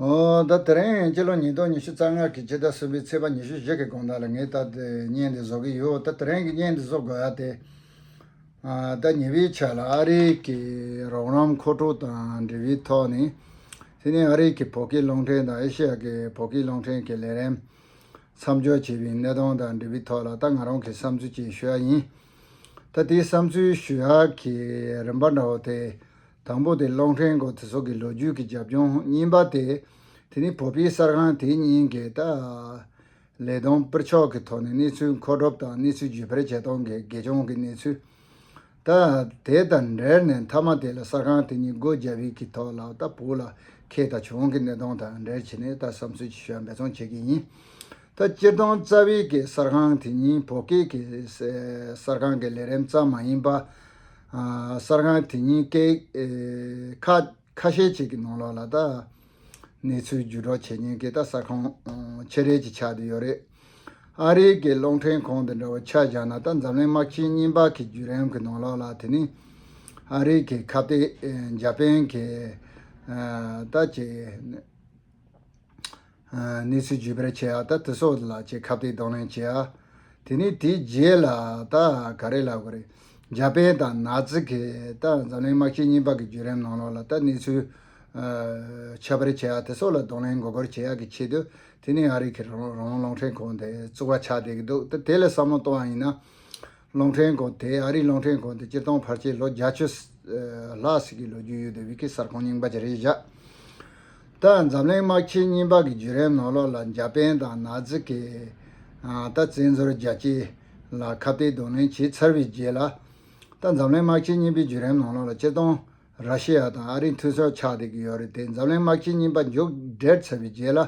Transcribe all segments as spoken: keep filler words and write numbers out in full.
ཨོ། ད་དེ་རིང་སྤྱི་ལོ་ཉིས་སྟོང་ཉི་ཤུ་རྩ་ལྔ་གི་ཕྱི་ཟླ་གསུམ་པའི་ཚེས་པ་ཉི་ཤུ་བཞི་གི་དགོང་དག་ལ་ངས་ད་དེ་བརྙན་འདི་བཟོ་གི་ཡོད། ད་དེ་རིང་གི་བརྙན་འདི་བཟོ་དགོས་ཡ་དེ། ཨ། ད་ཉེ་བའི་ཆར་ལ་ཨ་རིའི་གི་རོགས་རམ་མཁོ་སྤྲོད་དང་འབྲེལ་བའི་ཐོག་ནས། དེ་ནས་ཨ་རིའི་གི་བོད་སྐད་རླུང་འཕྲིན་དང་ཨེ་ཤེ་ཡ་གི་བོད་སྐད་རླུང་འཕྲིན་གྱི་ལས་རིམ་མཚམས་འཇོག་བྱས་པའི་གནས་སྟངས་དང་འབྲེལ་བའི་ཐོག་ལ་ད་ང་རང་གི་བསམ་ཚུལ་ཅིག་ཞུ་ཡ་ཡིན། ད་དེའི་བསམ་ཚུལ་ཞུ་ཡ་གི་རིམ་པ་འདྲ་བོ་དེ། དང་པོ་དེ་རླུང་འཕྲིན་སྐོར་དེ་ཚོ་གི་ལོ་རྒྱུས་ཀྱི་རྒྱབ་ལྗོངས། གཉིས་པ་དེ། དེ་ནི་བོད་པའི་གསར་ཁང་དེ་གཉིས་ཀྱི་ད་ལས་དོན་སྤེལ་ཕྱོགས་ཀྱི་ཐོག་ནས་གནས་ཚུལ་མཁོ་སྒྲུབ་དང་གནས་ཚུལ་བརྒྱུད་སྤེལ་བྱེད་སྟངས་ཀྱི་དགེ་སྦྱོང་གི་གནས་ཚུལ། ད་དེ་དང་འབྲེལ་ནས་མཐའ་མ་དེ་ལ་གསར་ཁང་དེ་གཉིས་སྒོ་བརྒྱབ་པའི་གི་ཐོག་ལ་ད་བོད་ལ་ཁེ་ད་བྱུང་གི་གནས་སྟངས་དང་འབྲེལ་བྱས་ནས་ད་བསམ་ཚུལ་ཅིག་ཞུ་ཡ་འབད་བརྩོན་བྱེད་ཀྱི་ཡིན། ད་སྤྱིར་བཏང་རྩ་བའི་གི་གསར་ཁང་དེ་གཉིས་བོད་སྐད་ཀྱི་གསར་ཁང་གི་ལས་རིམ་ཙམ་མ་ཡིན་པ། ཨ། གསར་ཁང་དེ་གཉིས་ཀྱི་ཨེ་ཁ་ཁ་ཤས་ཅིག་གི་ནང་ལོགས་ལ་ད་གནས་ཚུལ་བརྒྱུད་སྒྲོག་བྱེད་མཁན་གྱི་ད་གསར་ཁང་ཆེ་གྲས་ཅིག་ཆགས་བསྡད་ཡོད་རེད། ཨ་རིའི་གི་རླུང་འཕྲིན་ཁང་དེ་འདྲ་བོ་ཆ་བཞག་ན། ད་འཛམ་གླིང་དམག་ཆེན་གཉིས་པ་གི་བརྒྱུད་རིམ་གྱི་ནང་ལོགས་ལ། དེ་ནི་ཨ་རིའི་གི་ཁ་གཏད། ཨེ་འཇར་པན་གྱི་ཨ་ད་ཅིག་གནས་ཚུལ་བརྒྱུད་སྤེལ་བྱེད་ཡ། ད་དེ་ཚོ་ལ་ཅིག་ཁ་གཏད་གདོང་ལེན་བྱེད་ཡ། དེ་ནས་དེའི་རྗེས་ལ་ད་ག་རེ་ལབ་དགོས་རེད། འཇར་པན་དང་ནཱ་ཛི་གི་ད་འཛམ་གླིང་དམག་ཆེན་གཉིས་པ་གི་བརྒྱུད་རིམ་ནང་ལོགས་ལ་ད་གནས་ཚུལ་ཨ་ཁྱབ་སྤེལ་བྱེད་ཡ་དེ་ཚོ་ལ་གདོང་ལེན་མགོ་སྐོར་བྱེད་ཡ་གི་ཆེད་དུ། དེ་ནས་ཨ་རིའི་གི་རང་རང་རླུང་འཕྲིན་ཁང་དེ་བཙུགས་པ་ཆགས་བསྡད་ཀྱི་འདུག་ད་དེ་ལ་བསམ་བློ་གཏོང་བ་ཡིན་ན། རླུང་འཕྲིན་ཁང་དེ། ཨ་རིའི་རླུང་འཕྲིན་ཁང་དེ་སྤྱིར་བཏང་ཕལ་ཆེར་ལོ་བརྒྱད་ཅུ་ལྷག་ཙམ་གྱི་ལོ་རྒྱུས་ཡོད་བསྡད་པའི་གི་གསར་ཁང་རྙིང་པ་ཅིག་རེད་བཞག་ད་འཛམ་གླིང་དམག་ཆེན་གཉིས་པ་གི་བརྒྱུད་རིམ་ནང་ལོགས་ལ་འཇར་པན་དང་ནཱ་ཛི་གི་ཨ་ད་བཙན་འཛུལ་རྒྱ་སྐྱེད་ལ་ཁ་གཏད་གདོང་ལེན་བྱས་ཚར་བའི་རྗེས་ལ། ད་འཛམ་གླིང་དམག་ཆེན་གཉིས་པའི་བརྒྱུད་རིམ་ནང་ལོགས་ལ་སྤྱིར་བཏང་ར་ཤི་ཡ་དང་ཨ་རིའི་མཐུན་ཕྱོགས་ཆགས་བསྡད་ཀྱི་ཡོད་རེད་དེ། འཛམ་གླིང་དམག་ཆེན་གཉིས་པ་མཇུག་བསྒྲིལ་ཚར་བའི་རྗེས་ལ།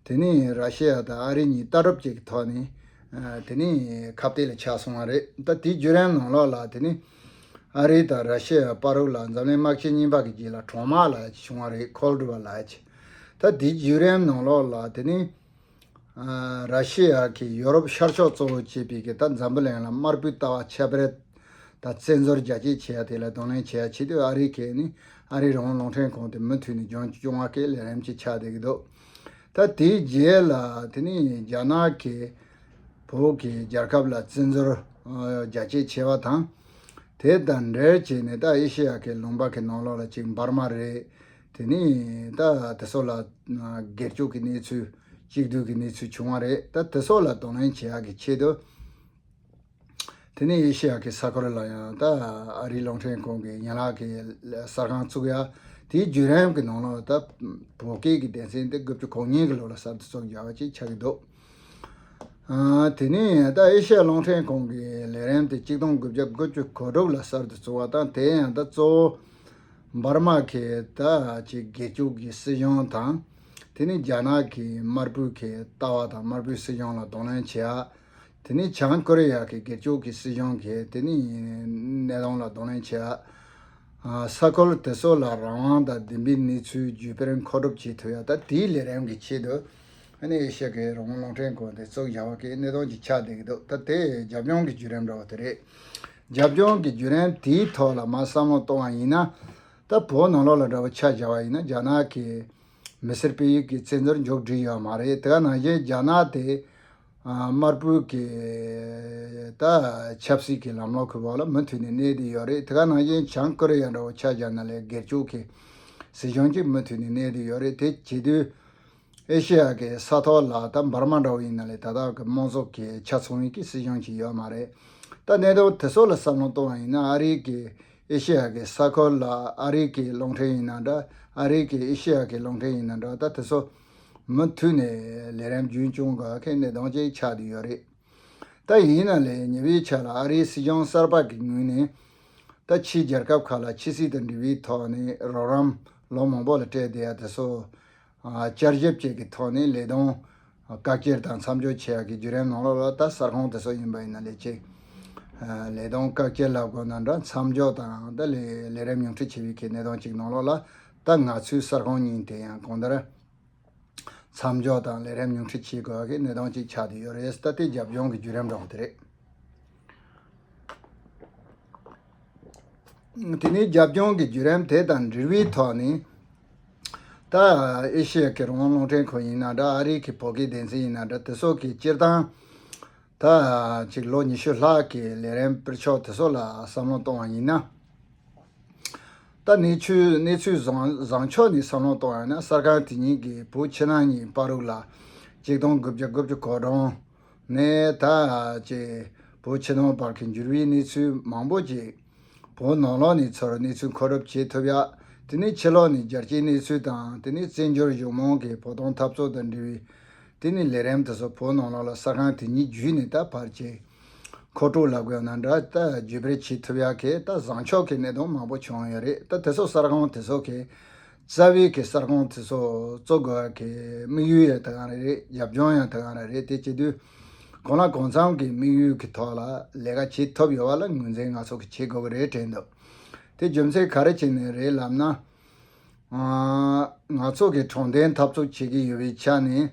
དེ་ནས་ར་ཤི་ཡ་དང་ཨ་རི་གཉིས་ལྟ་གྲུབ་ཅིག་གི་ཐོག་ནས་ཨ་དེ་ནས་ཁ་གཏད་ལ་ཆགས་སོང་བ་རེད། ད་དེའི་བརྒྱུད་རིམ་ནང་ལོགས་ལ། དེ་ནས་ཨ་རི་དང་ར་ཤི་ཡ་བར་དུ་ལ་འཛམ་གླིང་དམག་ཆེན་གཉིས་པ་གི་རྗེས་ལ་གྲོག་དམག་ལབ་ཡ་ཅིག་བྱུང་བ་རེད། ཁོལ་ཌི་ཝར་ལབ་ཡ་ཅིག་ད་དེའི་བརྒྱུད་རིམ་ནང་ལོགས་ལ། དེ་ནས་ཨ་ར་ཤི་ཡ་གིས་ཡོ་རོབ་ཤར་ཕྱོགས་གཙོ་བོ་བྱས་པའི་གི་ད་འཛམ་བུ་གླིང་ལ་དམར་པོའི་ལྟ་བ་ཁྱབ་སྤེལ་དང་བཙན་འཛུལ་རྒྱ་སྐྱེད་བྱེད་ཡ་དེ་ལ་གདོང་ལེན་བྱེད་ཡ་ཆེད་དུ། ཨ་རི་གིས་ནི་ཨ་རིའི་རང་དབང་རླུང་འཕྲིན་ཁང་དེ་མུ་མཐུད་ནས་རྒྱུན་སྐྱོང་བ་གི་ལས་རིམ་ཅིག་ཆགས་བསྡད་ཀྱི་འདུག་ད་དེའི་རྗེས་ལ། དེ་ནས་རྒྱ་ནག་གིས་བོད་ཀྱི་རྒྱལ་ཁབ་ལ་བཙན་འཛུལ་ཨ་རྒྱ་སྐྱེད་བྱས་པ་དང་། དེ་དང་འབྲེལ་བྱས་ནས་ད་ཨེ་ཤེ་ཡ་གི་ལུང་པ་གི་ནང་ལོགས་ལ་ཅིག་འབར་མ་རེད། དེ་ནས་ད་དེ་ཚོ་ལ་ཨ་སྒེར་གཅོད་ཀྱི་གནས་ཚུལ། གཅིག་སྡུད་ཀྱི་གནས་ཚུལ་བྱུང་བ་རེད། ད་དེ་ཚོ་ལ་གདོང་ལེན་བྱེད་ཡག་གི་ཆེད་དུ། དེ་ནས་ཨེ་ཤེ་ཡ་གི་ས་ཁུལ་ལ་ཡང་ད་ཨ་རིའི་རླུང་འཕྲིན་ཁང་གི་ཡན་ལག་གི་གསར་ཁང་བཙུགས་ཡ། དེའི་བརྒྱུད་རིམ་གྱི་ནང་ལ་ད་བོད་སྐད་ཀྱི་སྡེ་ཚན་དེ་དགུ་བཅུ་གོ་གཉིས་ཀྱི་ལོ་ལ་གསར་དུ་བཙུགས་བཞག་པ་ཅིག་ཆགས་ཀྱི་འདུག་ཨ་དེ་ནས་ད་ཨེ་ཤེ་ཡ་རླུང་འཕྲིན་ཁང་གི་ལས་རིམ་དེ་གཅིག་སྟོང་དགུ་བརྒྱ་དགུ་བཅུ་གོ་དྲུག་ལ་གསར་དུ་བཙུགས་པ་དང་། དེ་ཡང་ད་གཙོ་བོ་འབར་མ་གི་ད་ཅིག་སྒེར་གཅོད་ཀྱི་སྲིད་གཞུང་དང་། དེ་ནས་རྒྱ་ནག་གི་དམར་པོའི་གི་ལྟ་བ་དང་དམར་པོའི་སྲིད་གཞུང་ལ་གདོང་ལེན་བྱེད་ཡ། དེ་ནས་བྱང་ཀོ་རི་ཡ་གི་སྒེར་གཅོད་ཀྱི་སྲིད་གཞུང་གི་དེ་ནས་གནས་སྟངས་ལ་གདོང་ལེན་བྱེད་ཡ། ཨ་ས་ཁུལ་དེ་ཚོ་ལ་རང་དབང་དང་བདེན་པའི་གནས་ཚུལ་བརྒྱུད་སྤེལ་མཁོ་སྒྲུབ་བྱེད་ཐུབ་ཡ། ད་དེའི་ལས་རིམ་གྱི་ཆེད་དུ་ཨ་ནི་ཨེ་ཤེ་ཡ་གི་རང་དབང་རླུང་འཕྲིན་ཁང་དེ་བཙུགས་བཞག་པ་གི་གནས་སྟངས་ཅིག་ཆགས་བསྡད་ཀྱི་འདུག་ད་དེ་རྒྱབ་ལྗོངས་ཀྱི་བརྒྱུད་རིམ་འདྲ་བོ་དེ་རེད། རྒྱབ་ལྗོངས་ཀྱི་བརྒྱུད་རིམ་དེའི་ཐོག་ལ་མར་བསམ་བློ་གཏོང་བ་ཡིན་ན། ད་བོད་ནང་ལོགས་ལ་འདྲ་བོ་ཆ་བཞག་པ་ཡིན་ན། རྒྱ་ནག་གི་མི་སེར་སྤེལ་ཡུལ་གྱི་བཙན་འཛུལ་མཇུག་སྒྲིལ་ཡོད་མ་རེད། དེ་ག་ནང་བཞིན་རྒྱ་ནག་དེ་ཨ་དམར་པོའི་གི་ད་ཆབ་སྲིད་ཀྱི་ལམ་ལུགས་ཀྱི་འོག་ལ་མུ་མཐུད་ནས་གནས་བསྡད་ཡོད་རེད། དེ་ག་ནང་བཞིན་བྱང་ཀོ་རི་ཡ་འདྲ་བོ་ཆ་བཞག་ན་ལས་སྒེར་གཅོད་ཀྱི་སྲིད་གཞུང་གཅིག་མུ་མཐུད་ནས་གནས་བསྡད་ཡོད་རེད། དེ་བྱེད་དུས། ཨེ་ཤེ་ཡ་གི་ས་ཐོག་ལ་ད་འབར་མ་འདྲ་བོ་ཡིན་ན་ལས་ད་ལྟ་གི་དམངས་གཙོ་གི་ཆ་ཚང་བའི་གི་སྲིད་གཞུང་ཅིག་ཡོད་མ་རེད། ད་གནས་སྟངས་དེ་ཚོ་ལ་བསམ་བློ་གཏོང་བ་ཡིན་ན། ཨ་རི་གི་ཨེ་ཤེ་ཡ་གི་ས་ཁུལ་ལ་ཨ་རི་གི་རླུང་འཕྲིན་ཡིན་ན་འདྲ། ཨ་རི་གི་ཨེ་ཤེ་ཡ་གི་རླུང་འཕྲིན་ཡིན་ན་འདྲ། ད་དེ་ཚོ་མུ་མཐུད་ནས་ལས་རིམ་རྒྱུན་སྐྱོང་དགོས་མཁན་གནད་དོན་ཅིག་ཆགས་བསྡད་ཡོད་རེད། ད་ཡིན་ན་ལས་ཉེ་བའི་ཆར་ལ་ཨ་རིའི་སྲིད་གཞུང་གསར་པ་གི་ངོས་ནས། ད་ཕྱིའི་རྒྱལ་ཁབ་ཁག་ལ་ཕྱི་སྲིད་དང་འབྲེལ་བའི་ཐོག་ནས་རོགས་རམ་ལོ་མང་པོ་ལ་སྤྲད་བསྡད་ཡ་དེ་ཚོ་ཨ་བསྐྱར་ཞིབ་བཅས་ཀྱི་ཐོག་ནས་ལས་དོན་བཀག་སྐྱིལ་དང་མཚམས་འཇོག་བྱེད་ཡ་གི་བརྒྱུད་རིམ་ནང་ལོགས་ལ། ད་གསར་ཁང་དེ་ཚོ་ཡིན་པ་ཡིན་ན་ལས་ཅིག་ཨ་ལས་དོན་བཀག་སྐྱིལ་ལབ་དགོས་ན་འདྲ། མཚམས་འཇོག་དང་ད་ལས་ལས་རིམ་ཉུང་འཕྲི་བྱེད་པའི་གི་གནད་དོན་ཅིག་ནང་ལོགས་ལ། ད་ང་ཚོའི་གསར་ཁང་གཉིས་དེ་ཡང་གང་ལྟར་མཚམས་འཇོག་དང་ལས་རིམ་ཉུང་འཕྲི་བྱེད་དགོས་ཀྱི་གནད་དོན་ཅིག་ཆགས་བསྡད་ཡོད་རེད། ད་དེ་རྒྱབ་ལྗོངས་ཀྱི་བརྒྱུད་རིམ་འདྲ་བོ་དེ་རེད། དེ་ནས་རྒྱབ་ལྗོངས་ཀྱི་བརྒྱུད་རིམ་དེ་དང་འབྲེལ་བའི་ཐོག་ནས། ད་ཨེ་ཤི་ཡ་གི་རང་དབང་རླུང་འཕྲིན་ཁང་ཡིན་ན་འདྲ། ཨ་རི་གི་བོད་སྐད་སྡེ་ཚན་ཡིན་ན་འདྲ། དེ་ཚོ་གི་སྤྱིར་བཏང་ད་ཅིག་ལོ་ཉི་ཤུ་ལྷག་གི་ལས་རིམ་སྤེལ་ཕྱོགས་དེ་ཚོ་ལ་བསམ་བློ་གཏོང་བ་ཡིན་ན། ད་གནས་ཚུལ་གནས་ཚུལ་བཟང་བཟང་ཕྱོགས་ནས་བསམ་བློ་གཏོང་བ་ཡིན་ན། གསར་ཁང་དེ་ཉིད་ཀྱིས་བོད་ཕྱི་ནང་གཉིས་བར་རུ་ལ་ཆིག་སྟོང་དགུ་བརྒྱ་དགུ་བཅུ་གོ་གྲངས་ནས་ད་ཅིག་བོད་ཕྱི་ནང་བར་གྱི་འགྱུར་བའི་གནས་ཚུལ་མང་པོ་ཅིག་བོད་ནང་ལོགས་ནས་ཚུར་གནས་ཚུལ་མཁོ་སྒྲུབ་བྱེད་ཐུབ་ཡ། དེ་ནས་ཕྱི་ལོགས་ནས་རྒྱལ་སྤྱིའི་གནས་ཚུལ་དང་། དེ་ནས་བཙན་བྱོལ་གཞུང་མང་གི་བོད་དོན་འཐབ་རྩོད་དང་འབྲེལ་བའི་དེ་ནས་ལས་རིམ་དེ་ཚོ་བོད་ནང་ལོགས་ལ་གསར་ཁང་དེ་ཉིད་བརྒྱུད་ནས་ད་ཕར་ཅིག་མཁོ་སྤྲོད་ལབ་དགོས་ན་འདྲ། ད་བརྒྱུད་སྤེལ་བྱེད་ཐུབ་ཡ་གི་ད་བཟང་ཕྱོགས་ཀྱི་གནད་དོན་མང་པོ་བྱུང་ཡོད་རེད། ད་དེ་ཚོ་གསར་ཁང་དེ་ཚོ་གི་རྩ་བའི་གི་གསར་ཁང་དེ་ཚོ་གཙོ་དགོས་ཡ་གི་དམིགས་ཡུལ་ཡང་དེ་ག་རང་རེད། རྒྱབ་ལྗོངས་ཡང་དེ་ག་རང་རེད། དེ་བྱེད་དུས་གང་ལ་གང་འཚམ་གྱི་དམིགས་ཡུལ་གྱི་ཐོག་ལ་ལས་ཀ་བྱེད་ཐུབ་ཡོད་པ་ལ་ངོས་འཛིན་ང་ཚོ་གི་བྱེད་དགོས་ཀྱི་རེད་དྲན་འདུག་དེ་རྒྱུ་མཚན་ག་རེ་བྱས་ནས་རེད་ལབ་ན། ང་ཚོ་གི་དྲང་བདེན་འཐབ་རྩོད་བྱེད་ཀྱི་ཡོད་པའི་ཆ་ནས།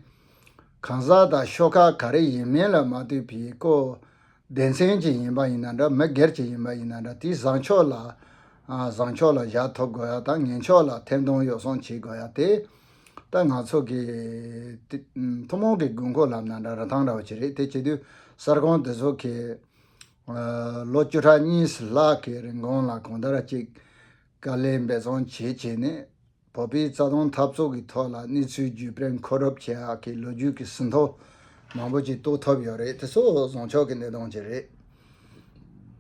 གང་ཟག་དང་ཤོག་ཁག་ག་རེ་ཡིན་མིན་ལ་མ་ལྟོས་པའི་ཁོ་སྡེ་ཚན་ཅིག་ཡིན་པ་ཡིན་ན་འདྲ། མི་སྒེར་ཅིག་ཡིན་པ་ཡིན་ན་འདྲ། དེའི་བཟང་ཕྱོགས་ལ་ཨ་བཟང་ཕྱོགས་ལ་བཞག་ཐུབ་དགོས་ཡ་དང་། ངན་ཕྱོགས་ལ་ཐེར་འདོན་ཡོ་བསྲང་བྱེད་དགོས་ཡ་དེ་ད་ང་ཚོ་གི་དེ་ཐུན་མོང་གི་དགོས་མཁོ་ལབ་ན་འདྲ། རིན་ཐང་འདྲ་བོ་ཅིག་རེད། དེ་བྱེད་དུས་གསར་ཁང་དེ་ཚོ་གི་ལོ་བཅུ་ཕྲག་གཉིས་ལྷག་གི་རིང་གོང་ལ་གང་ལྟར་ཅིག་དཀའ་ལས་འབད་བརྩོན་བྱས་བྱས་ནས། བོད་པའི་རྩ་དོན་འཐབ་རྩོད་ཀྱི་ཐོག་ལ་གནས་ཚུལ་བརྒྱུད་སྤེལ་མཁོ་སྒྲུབ་བྱེད་ཡག་གི་ལོ་རྒྱུས་ཀྱི་ཟིན་ཐོ་མང་པོ་ཅིག་རྟོགས་ཐུབ་ཡོད་རེད། དེ་ཚོ་བཟང་ཕྱོགས་ཀྱི་གནད་དོན་ཅིག་རེད།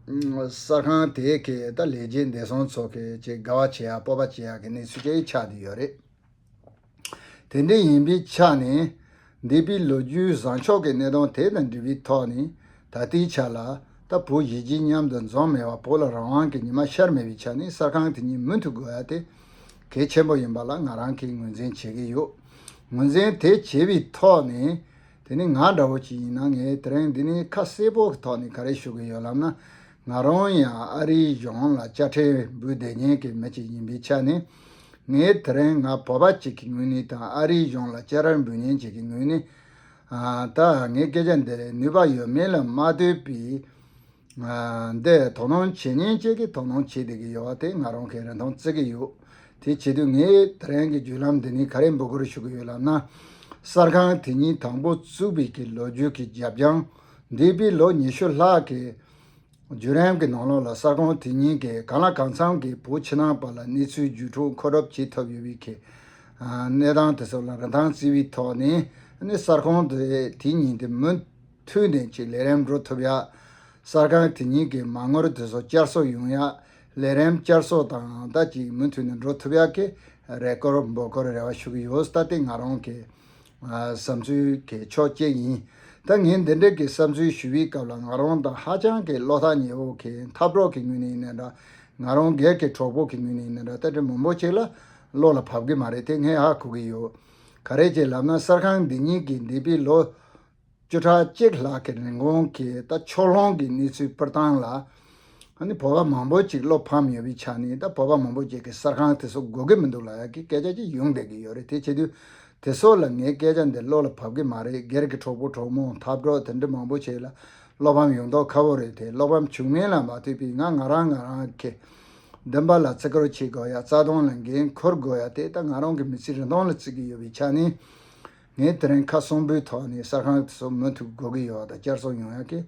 གསར་ཁང་དེ་གི་ད་ལས་བྱེད་འདས་སོང་ཚོ་གི་ཅིག་དགའ་བ་བྱེད་ཡག་སྤོབས་པ་བྱེད་ཡག་གི་གནས་ཚུལ་ཅིག་ཆགས་བསྡད་ཡོད་རེད། དེ་འདྲ་ཡིན་པའི་ཆ་ནས། འདས་པའི་ལོ་རྒྱུས་བཟང་ཕྱོགས་ཀྱི་གནད་དོན་དེ་དང་འབྲེལ་བའི་ཐོག་ནས། ད་ལྟའི་ཆ་ལ་ད་བོད་གཞིས་བྱེས་མཉམ་དུ་འཛོམས་མེད་པ། བོད་ལ་རང་དབང་གི་ཉི་མ་ཤར་མེད་པའི་ཆ་ནས། གསར་ཁང་དེ་ཉིད་མུ་མཐུད་དགོས་ཡ་དེ་གལ་ཆེན་པོ་ཡིན་པ་ལ་ང་རང་གིས་ངོས་འཛིན་བྱེད་ཀྱི་ཡོད། ངོས་འཛིན་དེ་བྱས་པའི་ཐོག་ནས། དེ་ནི་ང་འདྲ་བོ་ཅིག་ཡིན་ན། ངས་དེ་རིང་འདི་ནས་ཁ་གསལ་པོ་གི་ཐོག་ནས་ག་རེ་ཞུ་གི་ཡོད་ལབ་ན། ང་རང་ཡང་ཨ་རིའི་གཞུང་ལ་དཔྱ་ཁྲལ་འབུལ་བསྡད་མཁན་གྱི་མི་ཅིག་ཡིན་པའི་ཆ་ནས། ངས་དེ་རིང་ང་བོད་པ་ཅིག་གི་ངོས་ནས་དང་། ཨ་རིའི་གཞུང་ལ་དཔྱ་ཁྲལ་འབུལ་མཁན་ཅིག་གི་ངོས་ནས། ཨ་ད་ངས་སྐད་ཆ་འདི་ལ་ནུས་པ་ཡོད་མེད་ལ་མ་ལྟོས་པའི། ཨ་འདི་དོ་སྣང་བྱེད་མཁན་ཅིག་གིས་དོ་སྣང་བྱེད་བསྡད་ཀྱི་ཡོད་པ་དེ་ང་རང་གིས་རིན་ཐང་བརྩི་གི་ཡོད། དེ་བྱེད་དུས་ངས་དེ་རིང་གི་བརྒྱུད་ལམ་འདི་ནས་ག་རེ་འབོད་སྐུལ་ཞུ་གི་ཡོད་ལབ་ན། གསར་ཁང་དེ་ཉིད་དང་པོ་བཙུགས་པའི་གི་ལོ་རྒྱུས་ཀྱི་རྒྱབ་ལྗོངས། འདས་པའི་ལོ་ཉི་ཤུ་ལྷག་གི་བརྒྱུད་རིམ་གྱི་ནང་ལོགས་ལ་གསར་ཁང་དེ་ཉིད་ཀྱིས་གང་ལ་གང་འཚམ་གྱིས་བོད་ཕྱི་ནང་བར་ལ་གནས་ཚུལ་བརྒྱུད་སྤྲོད་མཁོ་སྒྲུབ་བྱེད་ཐུབ་ཡོད་པའི་གི་ཨ་གནས་སྟངས་དེ་ཚོ་ལ་རིན་ཐང་བརྩི་བའི་ཐོག་ནས། ཨ་ནི་གསར་ཁང་དེ་དེ་ཉིད་དེ་མུ་མཐུད་ནས་ཅིག་ལས་རིམ་འགྲོ་ཐུབ་ཡ། གསར་ཁང་དེ་ཉིད་ཀྱི་མ་དངུལ་དེ་ཚོ་བསྐྱར་གསོ་ཡོང་ཡ། ལས་རིམ་བསྐྱར་གསོ་དང་ད་ཅིག་མུ་མཐུད་ནས་འགྲོ་ཐུབ་ཡ་གི་རེ་སྐུལ་འབོད་སྐུལ་རེ་བ་ཞུ་གི་ཡོད། ད་དེ་ང་རང་གི་ཨ་བསམ་ཚུལ་གྱི་ཕྱོགས་གཅིག་ཡིན། ད་ངས་འདི་འདྲ་གི་བསམ་ཚུལ་ཞུ་བའི་སྐབས་ལ། ང་རང་དང་ཧ་ཅང་གི་བློ་ཐག་ཉེ་བོ་གི་འཐབ་གྲོགས་ཀྱི་ངོས་ནས་ཡིན་ན་འདྲ། ང་རང་སྒེར་གྱི་གྲོགས་པོ་གི་ངོས་ནས་ཡིན་ན་འདྲ། ད་དེ་མང་པོ་ཅིག་ལ་བློ་ལ་བབས་ཀྱི་མ་རེད། དེ་ངས་ཧ་གོ་གི་ཡོད། ག་རེ་བྱས་ལབ་ན། གསར་ཁང་འདི་ཉིད་ཀྱིས་འདས་པའི་ལོ་བཅུ་ཕྲག་གཅིག་ལྷག་གི་རིང་གོང་གི་ད་ཕྱོགས་ལྷུང་གི་གནས་ཚུལ་སྤེལ་སྟངས་ལ། ཨ་ནི་བོད་པ་མང་པོ་ཅིག་བློ་ཕམ་ཡོད་པའི་ཆ་ནས། ད་བོད་པ་མང་པོ་ཅིག་གིས་གསར་ཁང་དེ་ཚོ་དགོས་ཀྱི་མི་འདུག་ལབ་ཡ་གི་སྐད་ཆ་ཅིག་ཡོང་བསྡད་ཀྱི་ཡོད་རེད། དེ་བྱེད་དུས་དེ་ཚོ་ལ་ངའི་སྐད་ཆ་འདི་བློ་ལ་བབས་ཀྱི་མ་རེད། སྒེར་གྱི་གྲོགས་པོ་གྲོགས་མོ་འཐབ་གྲོགས་དེ་འདྲ་མང་པོ་ཅིག་ལ་བློ་ཕམ་ཡོང་མདོག་ཁ་པོ་རེད། དེ་བློ་ཕམ་བྱུང་མིན་ལ་མ་ལྟོས་པའི་ང་ང་རང་ང་རང་གི་འདུན་པ་ལ་བརྩི་བཀུར་བྱེད་དགོས་ཡ། རྩ་དོན་ལ་འགན་འཁུར་དགོས་ཡ་དེ་ད་ང་རང་གི་མི་ཚེའི་རིན་ཐང་ལ་བརྩི་གི་ཡོད་པའི་ཆ་ནས། ངས་དེ་རིང་ཁ་གསོང་པོའི་ཐོག་ནས་གསར་ཁང་དེ་ཚོ་མུ་མཐུད་དགོས་ཀྱི་ཡོད་པ་དང་། བསྐྱར་གསོ་ཡོང་ཡག་གི་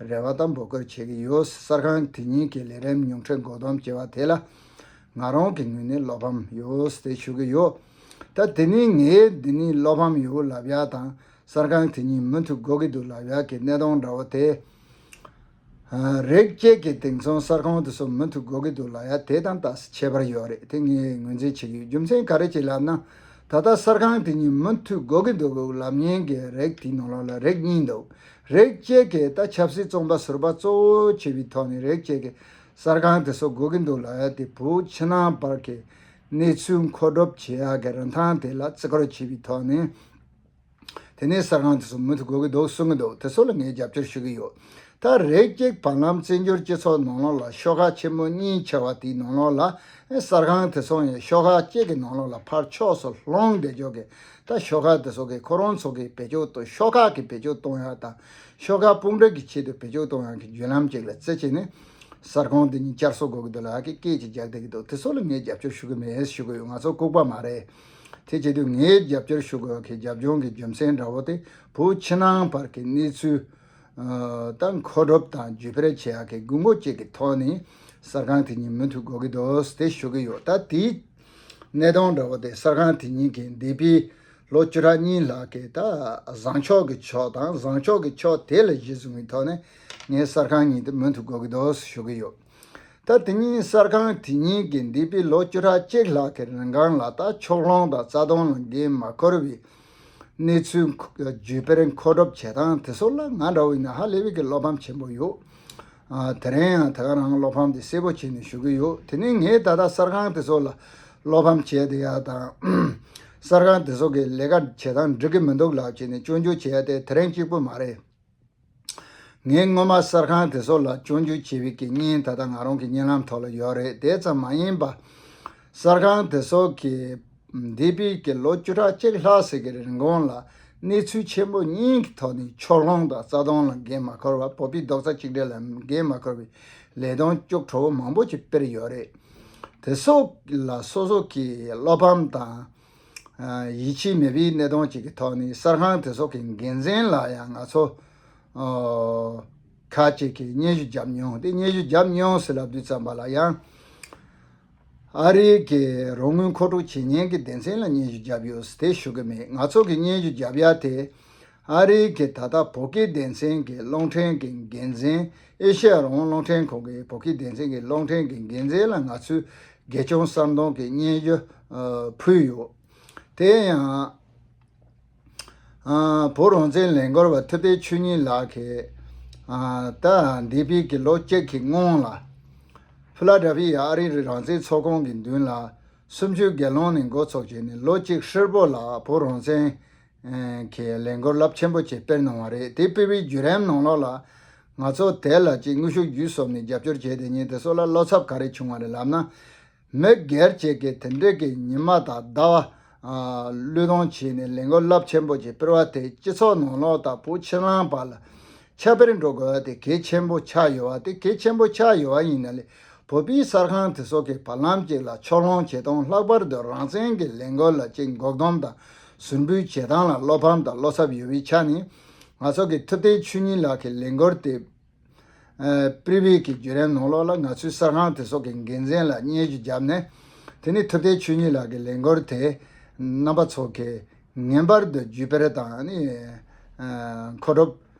རེ་བ་དང་འབོད་སྐུལ་བྱེད་ཀྱི་ཡོད། གསར་ཁང་དེ་ཉིད་ཀྱི་ལས་རིམ་ཉུང་འཕྲི་འགོ་འདོན་བྱས་པ་དེ་ལ་ང་རང་གི་ངོས་ནས་བློ་ཕམ་ཡོད་ཟེར་ཞུ་གི་ཡོད། ད་དེ་ནས་ངས་འདི་ནས་བློ་ཕམ་ཡོད་ལབ་ཡག་དང་། གསར་ཁང་དེ་ཉིད་མུ་མཐུད་དགོས་ཀྱི་འདུག་ལབ་ཡག་གི་གནད་དོན་འདྲ་བོ་དེ། ཨ་རིགས་གཅིག་གི་དེང་སང་གསར་ཁང་དེ་ཚོ་མུ་མཐུད་དགོས་ཀྱི་འདུག་ལབ་ཡ་དེ་དང་ཏོག་ཙམ་ཁྱད་པར་ཡོད་རེད། དེ་ངས་ངོས་འཛིན་བྱེད་ཀྱི་ཡོད། རྒྱུ་མཚན་ག་རེ་བྱས་ལབ་ན། ད་ལྟ་གསར་ཁང་དེ་གཉིས་མུ་མཐུད་དགོས་ཀྱི་འདུག་ལབ་མཁན་གྱི་རིགས་དེའི་ནང་ལོགས་ལ་རིགས་གཉིས་འདུག་རིགས་གཅིག་གིས་ད་ཆབ་སྲིད་བཙོན་པ་ཟུར་པ་གཙོ་བོ་བྱས་པའི་ཐོག་ནས། རིགས་གཅིག་གིས་གསར་ཁང་དེ་ཚོ་དགོས་ཀྱི་འདུག་ལབ་ཡ་དེ་བོད་ཕྱི་ནང་བར་གྱི་གནས་ཚུལ་མཁོ་སྒྲུབ་བྱེད་ཡ་གི་རིན་ཐང་དེ་ལ་བརྩི་བཀུར་བྱས་པའི་ཐོག་ནས། དེ་ནས་གསར་ཁང་དེ་ཚོ་མུ་མཐུད་དགོས་ཀྱི་འདུག་གསུང་གི་འདུག་དེ་ཚོ་ལ་ངས་རྒྱབ་སྐྱོར་ཞུ་གི་ཡོད། ད་རིགས་གཅིག་བར་ལམ་བཙན་བྱོལ་སྤྱི་ཚོགས་ནང་ལོགས་ལ་ཤོག་ཁག་ཆེན་མོ་གཉིས་ཆགས་པ་དེའི་ནང་ལོགས་ལ། གསར་ཁང་དེ་ཚོ་ཡང་ཤོག་ཁག་གཅིག་གི་ནང་ལོགས་ལ་ཕར་ཕྱོགས་སུ་ལྷུང་བསྡད་ཆོག་གི། ད་ཤོག་ཁག་དེ་ཚོ་གི་ཁོ་རང་ཚོ་གི་བེད་སྤྱོད་གཏོང་། ཤོག་ཁག་གི་བེད་སྤྱོད་གཏོང་ཡ་དང་། ཤོག་ཁག་དཔུང་སྒྲིག་གི་ཆེད་དུ་བེད་སྤྱོད་གཏོང་ཡ་གི་བརྒྱུད་ལམ་ཅིག་ལ་བརྩི་བྱས་ནས། གསར་ཁང་དེ་གཉིས་བསྐྱར་གསོ་དགོས་ཀྱི་འདུག་ལབ་ཀྱི་སྐད་ཅིག་རྒྱག་བསྡད་ཀྱི་འདུག་དེ་ཚོ་ལ་ངས་རྒྱབ་སྐྱོར་ཞུ་གི་མེད་ཞུ་གི་ཡོད། ང་ཚོ་ལྐུགས་པ་མ་རེད། དེ་བྱེད་དུས་ངས་རྒྱབ་སྐྱོར་ཞུ་དགོས་ཀྱི་རྒྱབ་ལྗོངས་ཀྱི་རྒྱུ་མཚན་འདྲ་བོ་དེ་བོད་ཕྱི་ནང་བར་གྱི་གནས་ཚུལ་ད་མཁོ་སྒྲུབ་དང་བརྒྱུད་སྤེལ་བྱེད་ཡག་གི་དགོས་མཁོ་བཅས་ཀྱི་ཐོག་ནས་གསར་ཁང་དེ་ཉིད་མུ་མཐུད་དགོས་ཀྱི་འདུག་དེ་ཞུ་གི་ཡོད། ད་དེའི་གནད་དོན་འདྲ་བོ་དེ་གསར་ཁང་དེ་ཉིད་ཀྱི་འདས་པའི་ལོ་བཅུ་ཕྲག་གཉིས་ལྷག་གི་ད་བཟང་ཕྱོགས་ཀྱི་ཕྱོགས་དང་བཟང་ཕྱོགས་ཀྱི་ཕྱོགས་དེ་ལ་གཞི་བཟུང་བའི་ཐོག་ནས་ངས་གསར་ཁང་ཉིད་དེ་མུ་མཐུད་དགོས་ཀྱི་འདུག་ཞུ་གི་ཡོད། ད་དེ་ཉིད་གསར་ཁང་དེ་ཉིད་ཀྱི་འདས་པའི་ལོ་བཅུ་ཕྲག་གཅིག་ལྷག་གི་རིང་གང་ལ་ད་ཕྱོགས་ལྷུང་དང་རྩ་དོན་ལ་འགན་མ་འཁུར་བའི་གནས་ཚུལ་བརྒྱུད་སྤེལ་མཁོ་སྒྲུབ་བྱེད་སྟངས་དེ་ཚོ་ལ་ང་འདྲ་བོ་ཡིན་ན་ཧ་ལས་པའི་གི་བློ་ཕམ་ཆེན་པོ་ཡོད། ཨ། དེ་རིང་ཡང་དེ་ག་རང་བློ་ཕམ་དེ་གསལ་པོ་བྱས་ནས་ཞུ་གི་ཡོད། དེ་ནས་ངས་ད་ལྟ་གསར་ཁང་དེ་ཚོ་ལ་བློ་ཕམ་བྱས་བསྡད་ཡ་དང་། གསར་ཁང་དེ་ཚོ་གི་ལས་ཀ་བྱེད་སྟངས་འགྲིག་གི་མི་འདུག་ལབ་བྱས་ནས་སྐྱོན་བརྗོད་བྱས་ཡ་དེ་དེ་རིང་གཅིག་པུ་མ་རེད། ངས་སྔོན་མ་གསར་ཁང་དེ་ཚོ་ལ་སྐྱོན་བརྗོད་བྱས་པའི་གི་བརྙན་ད་ལྟ་ང་རང་གི་བརྙན་ལམ་ཐོག་ལ་ཡོད་རེད། དེ་ཙམ་མ་ཡིན་པ། གསར་ཁང་དེ་ཚོ་གི་འདས་པའི་གི་ལོ་བཅུ་ཕྲག་གཅིག་ལྷག་ཙམ་གི་རིང་གོང་ལ་གནས་ཚུལ་ཆེན་པོ་གཉིས་ཀྱི་ཐོག་ནས་ཕྱོགས་ལྷུང་དང་རྩ་དོན་ལ་འགན་མ་འཁུར་བ། བོད་པའི་རྡོག་རྩ་གཅིག་སྒྲིལ་ལ་འགན་མ་འཁུར་བའི་ལས་དོན་སྐྱོ་བྲོ་བོ་མང་པོ་ཅིག་སྤེལ་ཡོད་རེད། དེ་ཚོ་ལ་སོ་སོ་གི་བློ་ཕམ་དང་། ཡིད་ཆེས་མེད་པའི་གནད་དོན་ཅིག་གི་ཐོག་ནས་གསར་ཁང་དེ་ཚོ་གི་འགན་འཛིན་ལ་ཡང་ང་ཚོ་ཁ་ཅིག་གིས་སྙན་ཞུ་བརྒྱབ་མྱོང་། དེ་སྙན་ཞུ་བརྒྱབ་མྱོང་ཟེར་ལབ་དུས་ཙམ་པ་ལ་ཡང་ཨ་རིའི་གི་རོགས་དངུལ་མཁོ་སྒྲུབ་བྱེད་མཁན་གྱི་སྡེ་ཚན་ལ་སྙན་ཞུ་བརྒྱབ་ཡོད་དེ་ཞུ་གི་མེད། ང་ཚོ་གི་སྙན་ཞུ་བརྒྱབ་ཡ་དེ་ཨ་རིའི་གི་ད་ལྟ་བོད་སྐད་སྡེ་ཚན་གྱི་རླུང་འཕྲིན་གྱི་འགན་འཛིན། ཨེ་ཤེ་ཡ་རང་དབང་རླུང་འཕྲིན་ཁང་གི་བོད་སྐད་སྡེ་ཚན་གྱི་རླུང་འཕྲིན་གྱི་འགན་འཛིན་ལ་ང་ཚོས་དགེ་སྐྱོང་གསར་འདོན་གྱི་སྙན་ཞུ་ཕུལ་ཡོད། དེ་ཡང་། ཨ། བོད་རང་བཙན་ལས་འགུལ་བ་ཐུབ་བསྟན་ཆོས་ཉིད་ལགས་ཀྱིས། ཨ། ད་འདས་པའི་གི་ལོ་གཅིག་གི་སྔོན་ལ། ཕི་ལ་ཌེལ་ཕི་ཡ་ཨ་རིའི་རང་བཙན་ཚོགས་ཁང་གི་མདུན་ལ། གསུམ་བཅུའི་སྒེར་ལངས་ནས་འགོ་ཚུགས་བྱས་ནས་ལོ་གཅིག་ཧྲིལ་པོ་ལ་བོད་རང་བཙན་གྱི་ལས་འགུལ་རླབས་ཆེན་པོ་ཅིག་སྤེལ་གནང་བ་རེད། དེ་སྤེལ་བའི་བརྒྱུད་རིམ་ནང་ལོགས་ལ། ང་ཚོ་དེ་ལ་ཅིག་དངོས་ཤུགས་བརྒྱུད་གསུམ་ནས་རྒྱབ་སྐྱོར་བྱས་དེ་ཉིད་དེ་ཚོ་ལ་བློ་འཚབ་ག་རེ་བྱུང་བ་རེད་ལབ་ན། མི་སྒེར་གཅིག་གིས་དེ་འདྲའི་གི་ཉི་མ་དང་ཟླ་བ། ཨ། བློས་གཏོང་བྱས་ནས་ལས་འགུལ་རླབས་ཆེན་པོ་ཅིག་སྤེལ་བ་དེ་སྤྱི་ཚོགས་ནང་ལོགས་དང་བོད་ཕྱི་ནང་བར་ལ་ཁྱབ་སྤེལ་འགྲོ་དགོས་པ་དེ་གལ་ཆེན་པོ་ཆགས་ཡོད་པ། དེ་གལ་ཆེན་པོ་ཆགས་ཡོད་པ་ཡིན་ན་ལས་བོད་པའི་གསར་ཁང་དེ་ཚོ་གིས་བར་ལམ་ཅིག་ལ་ཕྱོགས་ལྷུང་བྱེད་སྟངས། ལྷག་པར་དུ་རང་བཙན་གྱི་ལས་འགུལ་ལ་ཅིག་འགོག་སྡོམ་དང་ཟུར་འབུད་བྱེད་སྟངས་ལ་བློ་ཕམ་དང་བློ་འཚབ་ཡོད་པའི་ཆ་ནས། ང་ཚོ་གི་ཐུབ་བསྟན་ཆོས་ཉིད་ལགས་ཀྱི་ལས་འགུལ་དེ། ཨ། པི་རི་བེ་གི་བརྒྱུད་རིམ་ནང་ལོགས་ལ་ང་ཚོའི་གསར་ཁང་དེ་ཚོ་གི་འགན་འཛིན་ལ་སྙན་ཞུ་བརྒྱབ་ནས། དེ་ནས་ཐུབ་བསྟན་ཆོས་ཉིད་ལགས་ཀྱི་ལས་འགུལ་དེ་རྣམ་པ་ཚོ་གིས་ངེས་པར་དུ་བརྒྱུད་སྤེལ་དང་ནི། ཨ། མཁོ་སྒྲུབ་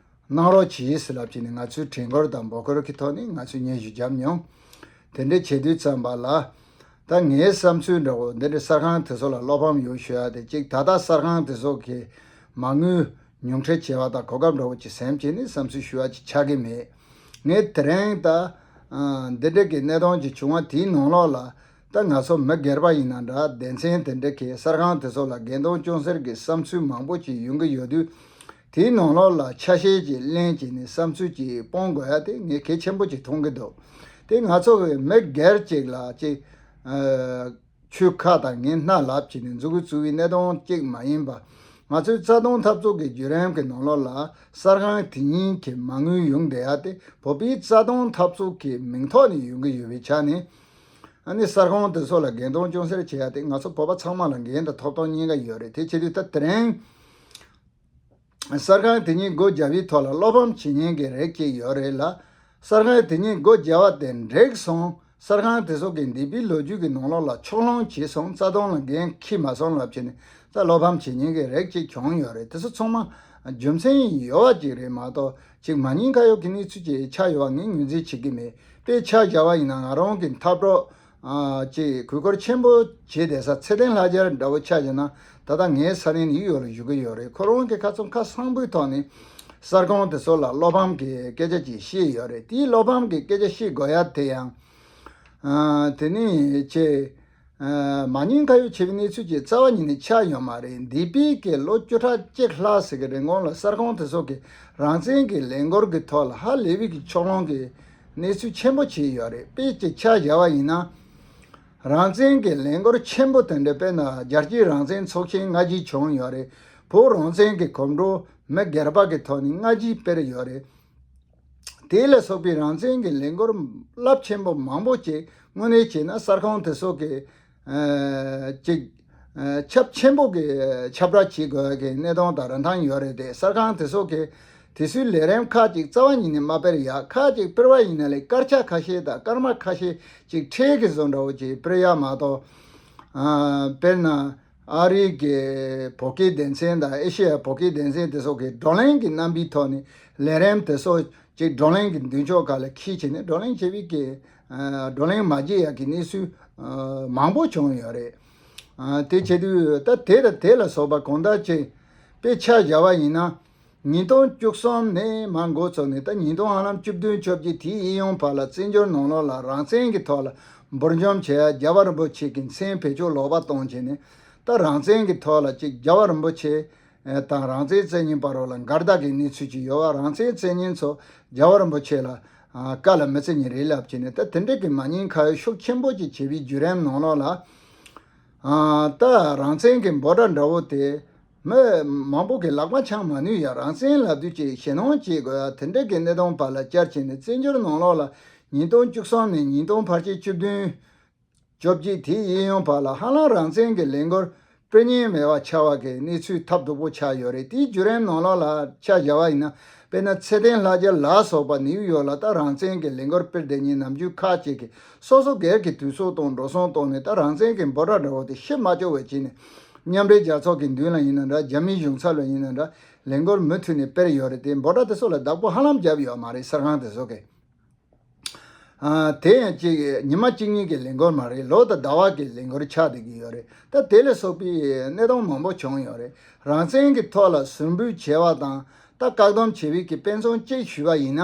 གནང་རོགས་གྱིས་ཟེར་ལབ་བྱས་ནས་ང་ཚོས་དྲན་སྐུལ་དང་འབོད་སྐུལ་གྱི་ཐོག་ནས་ང་ཚོས་སྙན་ཞུ་བརྒྱབ་མྱོང་། དེ་འདྲ་བྱེད་དུས་ཙམ་པ་ལ། ད་ངའི་བསམ་ཚུལ་འདྲ་བོ་འདི་འདྲའི་གསར་ཁང་དེ་ཚོ་ལ་བློ་ཕམ་ཡོད་ཞུ་ཡ་དེ་གཅིག། ད་ལྟ་གསར་ཁང་དེ་ཚོ་གིས་མ་དངུལ་ཉུང་འཕྲི་བྱས་པ་དང་གོ་སྐབས་འདྲ་བོ་ཅིག་ཟིན་བྱས་ནས་བསམ་ཚུལ་ཞུ་ཡ་ཅིག་ཆགས་ཀྱི་མེད། ངས་དེ་རིང་ད། ཨ། འདི་འདྲ་གི་གནད་དོན་ཅིག་བྱུང་བ་དེའི་ནང་ལོགས་ལ། ད་ང་ཚོ་མི་སྒེར་པ་ཡིན་ན་འདྲ། སྡེ་ཚན་དེ་འདྲ་གི་གསར་ཁང་དེ་ཚོ་ལ་འགལ་གདོང་ཅུང་ཟད་ཀྱི་བསམ་ཚུལ་མང་པོ་ཅིག་ཡོང་གི་ཡོད་དུས། དེའི་ནང་ལོགས་ལ་ཆ་ཤས་ཅིག་ལེན་བྱས་ནས་བསམ་ཚུལ་ཅིག་སྤོང་དགོས་ཡ་དེ་ངས་གལ་ཆེན་པོ་ཅིག་མཐོང་གི་འདུག། དེ་ང་ཚོ་གི་མི་སྒེར་ཅིག་ལ་ཅིག། ཨ། ཆོས་ཁ་དང་ངན་སྣ་ལབ་བྱས་ནས་མཛུབ་གུ་བཙུགས་པའི་གནད་དོན་གཅིག་མ་ཡིན་པ། ང་ཚོའི་རྩ་དོན་འཐབ་རྩོད་ཀྱི་བརྒྱུད་རིམ་གྱི་ནང་ལོགས་ལ་གསར་ཁང་དེ་གཉིས་ཀྱི་མ་དངུལ་ཡོང་བསྡད་ཡ་དེ་བོད་པའི་རྩ་དོན་འཐབ་རྩོད་ཀྱི་མིང་ཐོག་ནས་ཡོང་གི་ཡོད་པའི་ཆ་ནས། ཨ་ནི་གསར་ཁང་དེ་ཚོ་ལ་འགལ་གདོང་ཅུང་ཟད་བྱེད་ཡ་དེ་ང་ཚོ་བོད་པ་ཚང་མ་ལ་འགན་དང་ཐོབ་ཐང་གཉིས་ཀ་ཡོད་རེད། དེ་བྱེད་དུས་ད་དེ་རིང་། གསར་ཁང་དེ་གཉིས་སྒོ་བརྒྱབ་པའི་ཐོག་ལ་བློ་ཕམ་བྱེད་མཁན་གྱི་རིགས་ཅིག་ཡོད་རེད་ལ། གསར་ཁང་དེ་གཉིས་སྒོ་བརྒྱབ་པ་དེ་འགྲིག་སོང་། གསར་ཁང་དེ་ཚོ་གི་འདས་པའི་ལོ་རྒྱུས་ཀྱི་ནང་ལོགས་ལ་ཕྱོགས་ལྷུང་བྱས་སོང་། རྩ་དོན་ལ་འགན་འཁྱེར་མ་སོང་ལབ་བྱས་ནས་ད་བློ་ཕམ་བྱེད་མཁན་གྱི་རིགས་ཅིག་བྱུང་ཡོད་རེད། དེ་ཚོ་ཚང་མ་རྒྱུ་མཚན་ཡོད་པ་ཅིག་རེད་མ་གཏོགས་ཅིག་མ་ཉེས་ཁ་གཡོག་གི་གནས་ཚུལ་ཅིག་ཆགས་ཡོད་པ་ངས་ངོས་འཛིན་བྱེད་ཀྱི་མེད། དཔེ་ཆ་བཞག་པ་ཡིན་ན་ང་རང་གི་འཐབ་གྲོགས། ཨ། ཅིག་གུས་བཀུར་ཆེན་པོ་བྱེད་བསྡད་ས་ཚེ་བརྟན་ལྷ་རྒྱལ་འདྲ་བོ་ཆ་བཞག་ན། ད་ལྟ་ངའི་ས་གནས་ནིའུ་ཡོག་ལ་བཞུགས་ཀྱི་ཡོད་རེད། ཁོ་རང་གི་ཁ་ཚོན་ཁ་གསང་པོའི་ཐོག་ནས་གསར་ཁང་དེ་ཚོ་ལ་བློ་ཕམ་གྱི་སྐད་ཆ་ཅིག་བཤད་ཡོད་རེད། དེའི་བློ་ཕམ་གྱི་སྐད་ཆ་བཤད་དགོས་ཡ་དེ་ཡང་། ཨ། དེ་ནི་ཅིག། ཨ། མ་ཉེས་ཁ་གཡོག་བྱས་པའི་གནས་ཚུལ་ཅིག་རྩ་བ་ཉིད་ནས་ཆགས་ཡོད་མ་རེད། འདས་པའི་གི་ལོ་བཅུ་ཕྲག་གཅིག་ལྷག་ཙམ་གྱི་རིང་གོང་ལ་གསར་ཁང་དེ་ཚོ་གིས་རང་བཙན་གྱི་ལས་འགུལ་གྱི་ཐོག་ལ་ཧ་ལས་པའི་གི་ཕྱོགས་ལྷུང་གི་གནས་ཚུལ་ཆེན་པོ་བྱས་ཡོད་རེད། དཔེ་ཅིག་ཆ་བཞག་པ་ཡིན་ན། རང་བཙན་གྱི་ལས་འགུལ་ཆེན་པོ་དེ་འདྲ་སྤེལ་ན་རྒྱལ་སྤྱིའི་རང་བཙན་ཚོགས་ཆེན་སྔ་རྗེས་བྱུང་ཡོད་རེད། བོད་རང་བཙན་གྱི་གོམ་བགྲོད་མི་སྒེར་པ་གི་ཐོག་ནས་སྔ་རྗེས་སྤེལ་ཡོད་རེད། དེ་ལ་སོགས་པའི་རང་བཙན་གྱི་ལས་འགུལ་རླབས་ཆེན་པོ་མང་པོ་ཅིག་དངོས་གནས་བྱས་ན་གསར་ཁང་དེ་ཚོ་གི། ཨ། ཅིག། ཁྱབ་ཆེན་པོ་གི་ཁྱབ་བསྒྲགས་བྱེད་དགོས་ཀྱི་གནས་སྟངས་དང་རིན་ཐང་ཡོད་རེད་དེ། གསར་ཁང་དེ་ཚོ་གི་དེ་ཚོའི་ལས་རིམ་ཁག་ཅིག་རྩ་བ་ཉིད་ནས་མ་སྤེལ་ཡ། ཁག་ཅིག་སྤེལ་བ་ཡིན་ན་ལས་སྐར་ཆ་ཁ་ཤས་དང་སྐར་མ་ཁ་ཤས་ཅིག་ཁྲལ་གྱི་བཟོ་འདྲ་བོ་ཅིག་སྤེལ་ཡ་མ་གཏོགས། དཔེར་ན། ཨ་རིའི་གི་བོད་སྐད་སྡེ་ཚན་དང་ཨེ་ཤེ་ཡ་བོད་སྐད་སྡེ་ཚན་དེ་ཚོ་གི་བགྲོ་གླེང་གི་རྣམ་པའི་ཐོག་ནས་ལས་རིམ་དེ་ཚོ་ཅིག་བགྲོ་གླེང་གི་མདུན་ཕྱོགས་ཁག་ལ་འཁྱེར་བྱས་ནས་བགྲོ་གླེང་བྱེད་པའི་གི་བགྲོ་གླེང་མ་བྱེད་ཡག་གི་གནས་ཚུལ་མང་པོ་བྱུང་ཡོད་རེད། དེ་བྱེད་དུས་ད་དེ་དང་དེ་ལ་སོགས་པ་གང་ལྟར་ཅིག་དཔེ་ཆ་བཞག་པ་ཡིན་ན། ཉིས་སྟོང་བཅུ་གསུམ་ནས་མར་འགོ་བཙུགས་ནས་ད་ཉིས་སྟོང་ཧ་ལམ་བཅུ་བདུན་བཅོ་བརྒྱད་དེའི་གཡས་གཡོན་བར་ལ་བཙན་བྱོལ་ནང་ལོགས་ལ་རང་བཙན་གྱི་ཐོག་ལ་འབུར་འཇོམས་བྱས། རྒྱལ་བ་རིན་པོ་ཆེ་གི་མཚན་བེད་སྤྱོད་ལོག་པ་གཏོང་བྱས་ནས་ད་རང་བཙན་གྱི་ཐོག་ལ་ཅིག་རྒྱལ་བ་རིན་པོ་ཆེ་དང་རང་བཙན་རྩོད་མཁན་བར་ལ་འགལ་ཟླ་གི་གནས་ཚུལ་ཅིག་ཡོད་པ། རང་བཙན་རྩོད་མཁན་ཚོ་རྒྱལ་བ་རིན་པོ་ཆེ་ལ་བཀའ་ལ་མི་བརྩི་མཁན་རེད་ལབ་བྱས་ནས་ད་དེ་འདྲ་གི་མ་ཉེས་ཁ་གཡོགས་ཤུགས་ཆེན་པོ་ཅིག་བྱས་པའི་བརྒྱུད་རིམ་ནང་ལོགས་ལ། ད་རང་བཙན་གྱི་འབོད་སྒྲ་འདྲ་བོ་དེ། མི་མང་པོ་གི་ལག་པ་འཆང་མ་ནུས་ཡ། རང་བཙན་ལབ་དུས་ཀྱི་ཞེད་སྣང་བྱེད་དགོས་ཡ་དེ་འདྲ་གི་གནས་སྟངས་བར་ལ་བཅར་བྱས་ནས་བཙན་བྱོལ་ནང་ལོགས་ལ་ཉིས་སྟོང་བཅུ་གསུམ་ནས་ཉིས་སྟོང་ཕལ་ཆེར་བཅུ་བདུན་བཅོ་བརྒྱད་དེའི་གཡས་གཡོན་བར་ལ་ཧ་ལམ་རང་བཙན་གྱི་ལས་འགུལ་སྤེལ་མཁན་མེད་པ་ཆགས་པ་གི་གནས་ཚུལ་ཐབས་སྡུག་པོ་ཆགས་ཡོད་རེད། དེའི་བརྒྱུད་རིམ་ནང་ལོགས་ལ་ཆ་བཞག་པ་ཡིན་ན། དཔེར་ན་ཚེ་བརྟན་ལྷ་རྒྱལ་ལ་སོགས་པ་ནིའུ་ཡོག་ལ་ད་རང་བཙན་གྱི་ལས་འགུལ་སྤེལ་བསྡད་མཁན་ནམ་རྒྱུན་ཁག་ཅིག་གིས་སོ་སོ་སྒེར་གྱི་དུས་ཚོད་དང་འགྲོ་སོང་བཏང་ནས་ད་རང་བཙན་གྱི་འབོད་སྒྲ་འདྲ་བོ་དེ་ཤེད་མ་ལྕོགས་པ་བྱས་ནས་མཉམ་འབྲེལ་རྒྱལ་ཚོགས་ཀྱི་མདུན་ལ་ཡིན་ན་འདྲ། རྒྱ་མིའི་གཞུང་ཚབ་ལ་ཡིན་ན་འདྲ། ལས་འགུལ་མུ་མཐུད་ནས་སྤེལ་ཡོད་རེད་དེ། འབོད་སྒྲ་དེ་ཚོ་ལ་བདག་པོ་ཧ་ལམ་བརྒྱབ་ཡོད་མ་རེད། གསར་ཁང་དེ་ཚོ་གིས། ཨ། དེ་ཡང་གཅིག་ཉི་མ་གཅིག་གཉིས་ཀྱི་ལས་འགུལ་མ་རེད། ལོ་དང་ཟླ་བ་གི་ལས་འགུལ་ཆགས་བསྡད་ཀྱི་ཡོད་རེད། ད་དེ་ལ་སོགས་པའི་གནས་སྟངས་མང་པོ་བྱུང་ཡོད་རེད། རང་བཙན་གྱི་ཐོག་ལ་ཟུར་འབུད་བྱས་པ་དང་ད་བཀག་སྡོམ་བྱས་པའི་གི་དཔེ་མཚོན་གཅིག་ཞུས་པ་ཡིན་ན།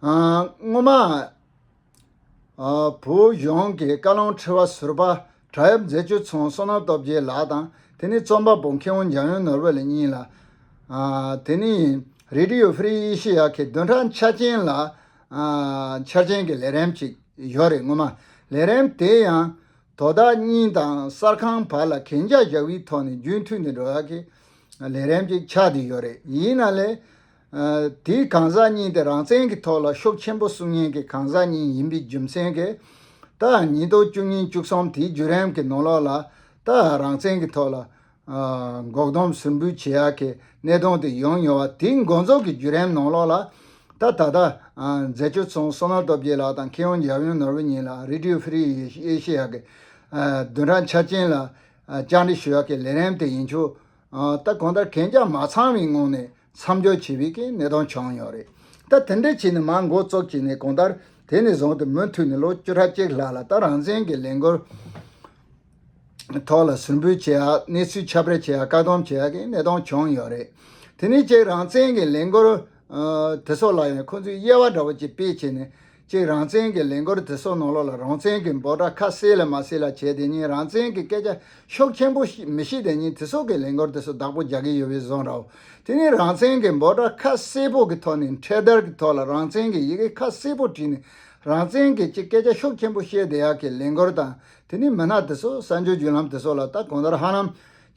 ཨ། སྔོན་མ། ཨ། བོད་གཞུང་གི་བཀའ་བློན་ཁྲི་པ་ཟུར་པ་བྲག་གཡབ་མཛད་སྤྱོད་ཚང་བསོད་ནམས་སྟོབས་རྒྱལ་ལགས་དང་། དེ་ནས་རྩོམ་པ་པོ་མཁས་དབང་འཇམ་དབྱངས་ནོར་བུ་ལགས་གཉིས་ལ། ཨ། དེ་ནས་Radio Free Asia གི་བདུན་ཕྲག་འཆར་ཅན་ལ། ཨ། འཆར་ཅན་གྱི་ལས་རིམ་ཅིག་ཡོད་རེད། སྔོན་མ་ལས་རིམ་དེ་ཡང་དོ་བདག་གཉིས་དང་གསར་ཁང་བར་ལ་གན་རྒྱ་བཞག་པའི་ཐོག་ནས་རྒྱུན་མཐུད་ནས་འགྲོ་ཡག་གི་ལས་རིམ་ཅིག་ཆགས་བསྡད་ཡོད་རེད། ཡིན་ན་ལས། ཨ། དེའི་གང་ཟག་གཉིས་དེ་རང་བཙན་གྱི་ཐོག་ལ་ཤུགས་ཆེན་པོ་གསུང་མཁན་གྱི་གང་ཟག་གཉིས་ཡིན་པའི་རྒྱུ་མཚན་གྱིས། ད་ཉིས་སྟོང་བཅུ་གཉིས་བཅུ་གསུམ་དེའི་བརྒྱུད་རིམ་གྱི་ནང་ལོགས་ལ་ད་རང་བཙན་གྱི་ཐོག་ལ། ཨ། འགོག་སྡོམ་ཟུར་འབུད་བྱེད་ཡག་གི་གནད་དོན་དེ་ཡོང་ཡོད་པ། དེའི་འགོ་འཛུགས་ཀྱི་བརྒྱུད་རིམ་ནང་ལོགས་ལ་ད་ད་ལྟ། ཨ། མཛད་སྤྱོད་ཚང་བསོད་ནམས་སྟོབས་རྒྱལ་ལགས་དང་མཁས་དབང་འཇམ་དབྱངས་ནོར་བུ་གཉིས་ལ་Radio Free Asia གི། ཨ། བདུན་ཕྲག་འཆར་ཅན་ལ། ཨ། བཅར་འདྲི་ཞུ་ཡག་གི་ལས་རིམ་དེ་ཡིན་ཆོག་ཨ། ད་གང་ལྟར་གན་རྒྱ་མ་ཚང་བའི་ངང་ནས་མཚམས་འཇོག་བྱས་པའི་གི་གནད་དོན་བྱུང་ཡོད་རེད། ད་དེ་འདྲ་བྱས་ནས་མར་འགོ་བཙུགས་བྱས་ནས་གང་ལྟར་དེ་ནས་བཟུང་སྟེ་མུ་མཐུད་ནས་ལོ་བཅུ་ཕྲག་གཅིག་ལྷག་ལ་ད་རང་བཙན་གྱི་ལས་འགུལ་ཐོག་ལ་ཟུར་འབུད་བྱེད་ཡག་གནས་ཚུལ་ཁྱབ་སྤེལ་བྱེད་ཡག་བཀག་སྡོམ་བྱེད་ཡག་གི་གནད་དོན་བྱུང་ཡོད་རེད། དེ་ནས་ཅིག་རང་བཙན་གྱི་ལས་འགུལ། ཨ། དེ་ཚོ་ལ་ཡང་ཁོང་ཚོས་དབྱེ་བ་འདྲ་བོ་ཅིག་སྤེལ་བྱས་ནས། གཅིག་རང་བཙན་གྱི་ལས་འགུལ་དེ་ཚོ་ནང་ལོགས་ལ་རང་བཙན་གྱི་འབོད་སྒྲ་ཁ་གསལ་ལ་མ་གསལ་ལ་བྱས་བསྡད་མཁན། རང་བཙན་གྱི་སྐད་ཆ་ཤུགས་ཆེན་པོ་ཞིག་མི་བཤད་བསྡད་མཁན་དེ་ཚོ་གི་ལས་འགུལ་དེ་ཚོ་བདག་པོ་རྒྱག་གི་ཡོད་པའི་བཟོ་འདྲ་བོ། དེ་ནས་རང་བཙན་གྱི་འབོད་སྒྲ་ཁ་གསལ་པོ་གི་ཐོག་ནས་འཕྲེད་དར་གྱི་ཐོག་ལ་རང་བཙན་གྱི་ཡི་གེ་ཁ་གསལ་པོ་བྲིས་ནས་རང་བཙན་གྱི་ཅིག་སྐད་ཆ་ཤུགས་ཆེན་པོ་བཤད་བསྡད་ཡག་གི་ལས་འགུལ་དང་། དེ་ནས་མི་སྣ་དེ་ཚོ་གསར་འགྱུར་བརྒྱུད་ལམ་དེ་ཚོ་ལ་ད་གང་ལྟར་ཧ་ལམ་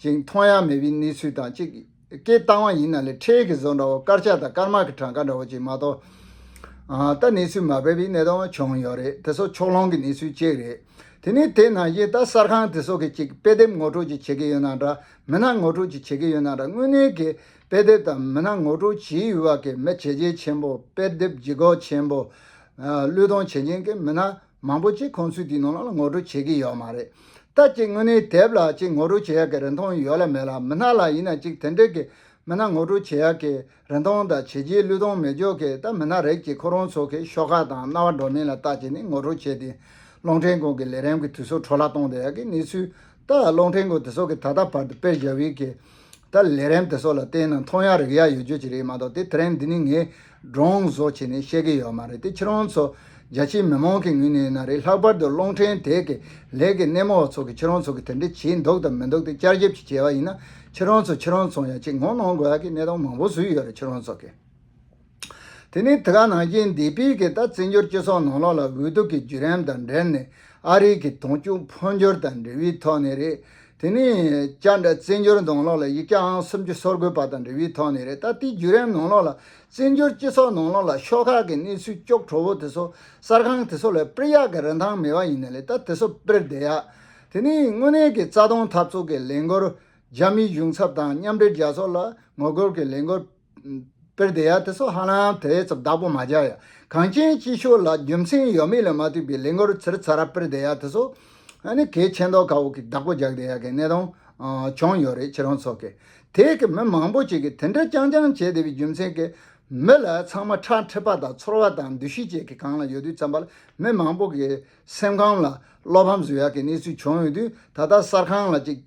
ཅིག་མཐོང་ཡག་མེད་པའི་གནས་ཚུལ་དང་། ཅིག་སྐད་བཏང་བ་ཡིན་ན་ལས་ཁྲལ་གྱི་བཟོ་འདྲ་བོ། སྐར་ཆ་དང་སྐར་མ་གི་གྲངས་ཀ་འདྲ་བོ་ཅིག་མ་གཏོགས། ཨ། ད་གནས་ཚུལ་མ་སྤེལ་བའི་གནས་སྟངས་བྱུང་ཡོད་རེད། དེ་ཚོ་ཕྱོགས་ལྷུང་གི་གནས་ཚུལ་གཅིག་རེད། དེ་ནས་དེ་ནང་བཞིན་ད་གསར་ཁང་དེ་ཚོ་གི་ཅིག་དཔེ་དེབ་ངོ་སྤྲོད་ཅིག་བྱེད་ཀྱི་ཡོད་ན་འདྲ། མི་སྣ་ངོ་སྤྲོད་ཅིག་བྱེད་ཀྱི་ཡོད་ན་འདྲ། དངོས་གནས་ཀྱི་དཔེ་དེབ་དང་མི་སྣ་ངོ་སྤྲོད་བྱས་ཡོད་པ་གི་མི་བྱས་རྗེས་ཆེན་པོ། དཔེ་དེབ་ལྗིད་ཁོག་ཆེན་པོ། ཨ། བློས་གཏོང་བྱེད་མཁན་གྱི་མི་སྣ་མང་པོ་ཅིག་ཁོང་ཚོས་དེའི་ནང་ལ་ངོ་སྤྲོད་བྱེད་ཀྱི་ཡོད་མ་རེད། ད་ཅིག་དངོས་གནས་དེབ་ལ་ཅིག་ངོ་སྤྲོད་བྱེད་ཡག་གི་རིན་ཐང་ཡོད་ལ་མེད་ལ། མི་སྣ་ལ་ཡིན་ན་ཅིག་དེ་འདྲའི་གི་མི་སྣ་ངོ་སྤྲོད་བྱེད་ཡག་གི་རིན་ཐང་དང་བྱས་རྗེས་བློས་གཏོང་མེད་ཅོག་གི། ད་མི་སྣ་རིགས་ཀྱི་ཁོ་རང་ཚོ་གི་ཤོག་ཁག་དང་རྣ་བ་འགྲོ་མིན་ལ་བལྟ་བྱས་ནས་ངོ་སྤྲོད་བྱས་ཏེ། རླུང་འཕྲིན་ཁང་གི་ལས་རིམ་གྱི་དུས་ཚོད་འཕྲོ་བརླག་གཏོང་བསྡད་ཡག་གི་གནས་ཚུལ། ད་རླུང་འཕྲིན་ཁང་དེ་ཚོ་གི་ད་ལྟ་བར་དུ་སྤེལ་བཞག་པའི་གི། ད་ལས་རིམ་དེ་ཚོ་ལ་བལྟས་ན་མཐོང་ཡག་རིག་ཡག་ཡོད་རྒྱུ་ཅིག་རེད་མ་གཏོགས། དེ་དེ་རིང་འདི་ནས་ངས་སྒྲུང་བཟོ་བྱས་ནས་བཤད་ཀྱི་ཡོད་མ་རེད། དེ་ཁྱེད་རང་ཚོ་རྒྱ་ཆེའི་མི་མང་གི་ངོས་ནས་ཡིན་ན་རེད། ལྷག་པར་དུ་རླུང་འཕྲིན་དེ་གི་ལས་ཀྱི་སྣེ་མོ་བ་ཚོ་གི་ཁྱེད་རང་ཚོ་གི་དེ་འདྲ་བྱས་འདུག་དང་མི་འདུག་དེ་བསྐྱར་ཞིབ་ཅིག་བྱས་པ་ཡིན་ན། ཁྱེད་རང་ཚོ་ཁྱེད་རང་ཚོ་ཡང་ཅིག་ངོ་གནོང་དགོས་ཡག་གི་གནས་སྟངས་མང་པོ་བཟོས་ཡོད་རེད། ཁྱེད་རང་ཚོ་གི། དེ་ནས་དེ་ག་ནང་བཞིན་འདས་པའི་གི་ད་བཙན་བྱོལ་སྤྱི་ཚོགས་ནང་ལོགས་ལ་འོས་བསྡུ་གི་བརྒྱུད་རིམ་དང་འབྲེལ་ནས། ཨ་རི་གི་དོན་གཅོད་འཕོ་འགྱུར་དང་འབྲེལ་བའི་ཐོག་ནས་རེད། དེ་ནས་བཅར་འདྲི་བཙན་བྱོལ་ནང་ལོགས་ལ་ཡིག་ཆ་ཨང་སུམ་ཅུ་སོ་དགུ་པ་དང་འབྲེལ་བའི་ཐོག་ནས་རེད། ད་དེའི་བརྒྱུད་རིམ་ནང་ལོགས་ལ་བཙན་བྱོལ་སྤྱི་ཚོགས་ནང་ལོགས་ལ་ཤོག་ཁག་གི་གནས་ཚུལ་ལྕོགས་གྲོགས་པོ་དེ་ཚོ་གསར་ཁང་དེ་ཚོ་ལ་སྤེལ་ཡག་གི་རིན་ཐང་མེད་པ་ཡིན་ན་ལས། ད་དེ་ཚོ་སྤེལ་བསྡད་ཡག་དེ་ནས་དངོས་གནས་ཀྱི་རྩ་དོན་འཐབ་རྩོད་ཀྱི་ལས་འགུལ། རྒྱ་མིའི་གཞུང་ཚབ་དང་མཉམ་འབྲེལ་རྒྱལ་ཚོགས་ལ་ངོ་རྒོལ་གྱི་ལས་འགུལ་སྤེལ་བསྡད་ཡ་དེ་ཚོ་ཧ་ལམ་དེ་ཙམ་བདག་པོ་མ་རྒྱག་ཡ། གངས་ཅན་སྐྱིད་ཤོད་ལ་རྒྱུ་མཚན་ཡོད་མེད་ལ་མ་ལྟོས་པའི་ལས་འགུལ་ཚུར་ཚར་སྤེལ་བསྡད་ཡ་དེ་ཚོ་ཨ་ནི་གལ་ཆེ་མདོག་ཁ་པོ་གི་བདག་པོ་རྒྱག་བསྡད་ཡ་གི་གནས་སྟངས་ཨ་བྱུང་ཡོད་རེད། ཁྱེད་རང་ཚོ་གི་དེ་གི་མི་མང་པོ་ཅིག་གིས་དེ་འདྲ་རྐྱང་རྐྱང་བྱས་བསྡད་པའི་རྒྱུ་མཚན་གྱིས། མི་ལ་ཚང་མ་ཁྲག་མཁྲིས་པ་དང་ཚོར་བ་དང་འདུ་ཤེས་བཅས་ཀྱི་སྒང་ལ་ཡོད་དུས་ཙམ་པ་ལ་མི་མང་པོ་གི་སེམས་ཁམས་ལ་བློ་ཕམ་བཟོ་ཡག་གི་གནས་ཚུལ་བྱུང་ཡོད་དུས། ད་ལྟ་གསར་ཁང་ལ་ཅིག་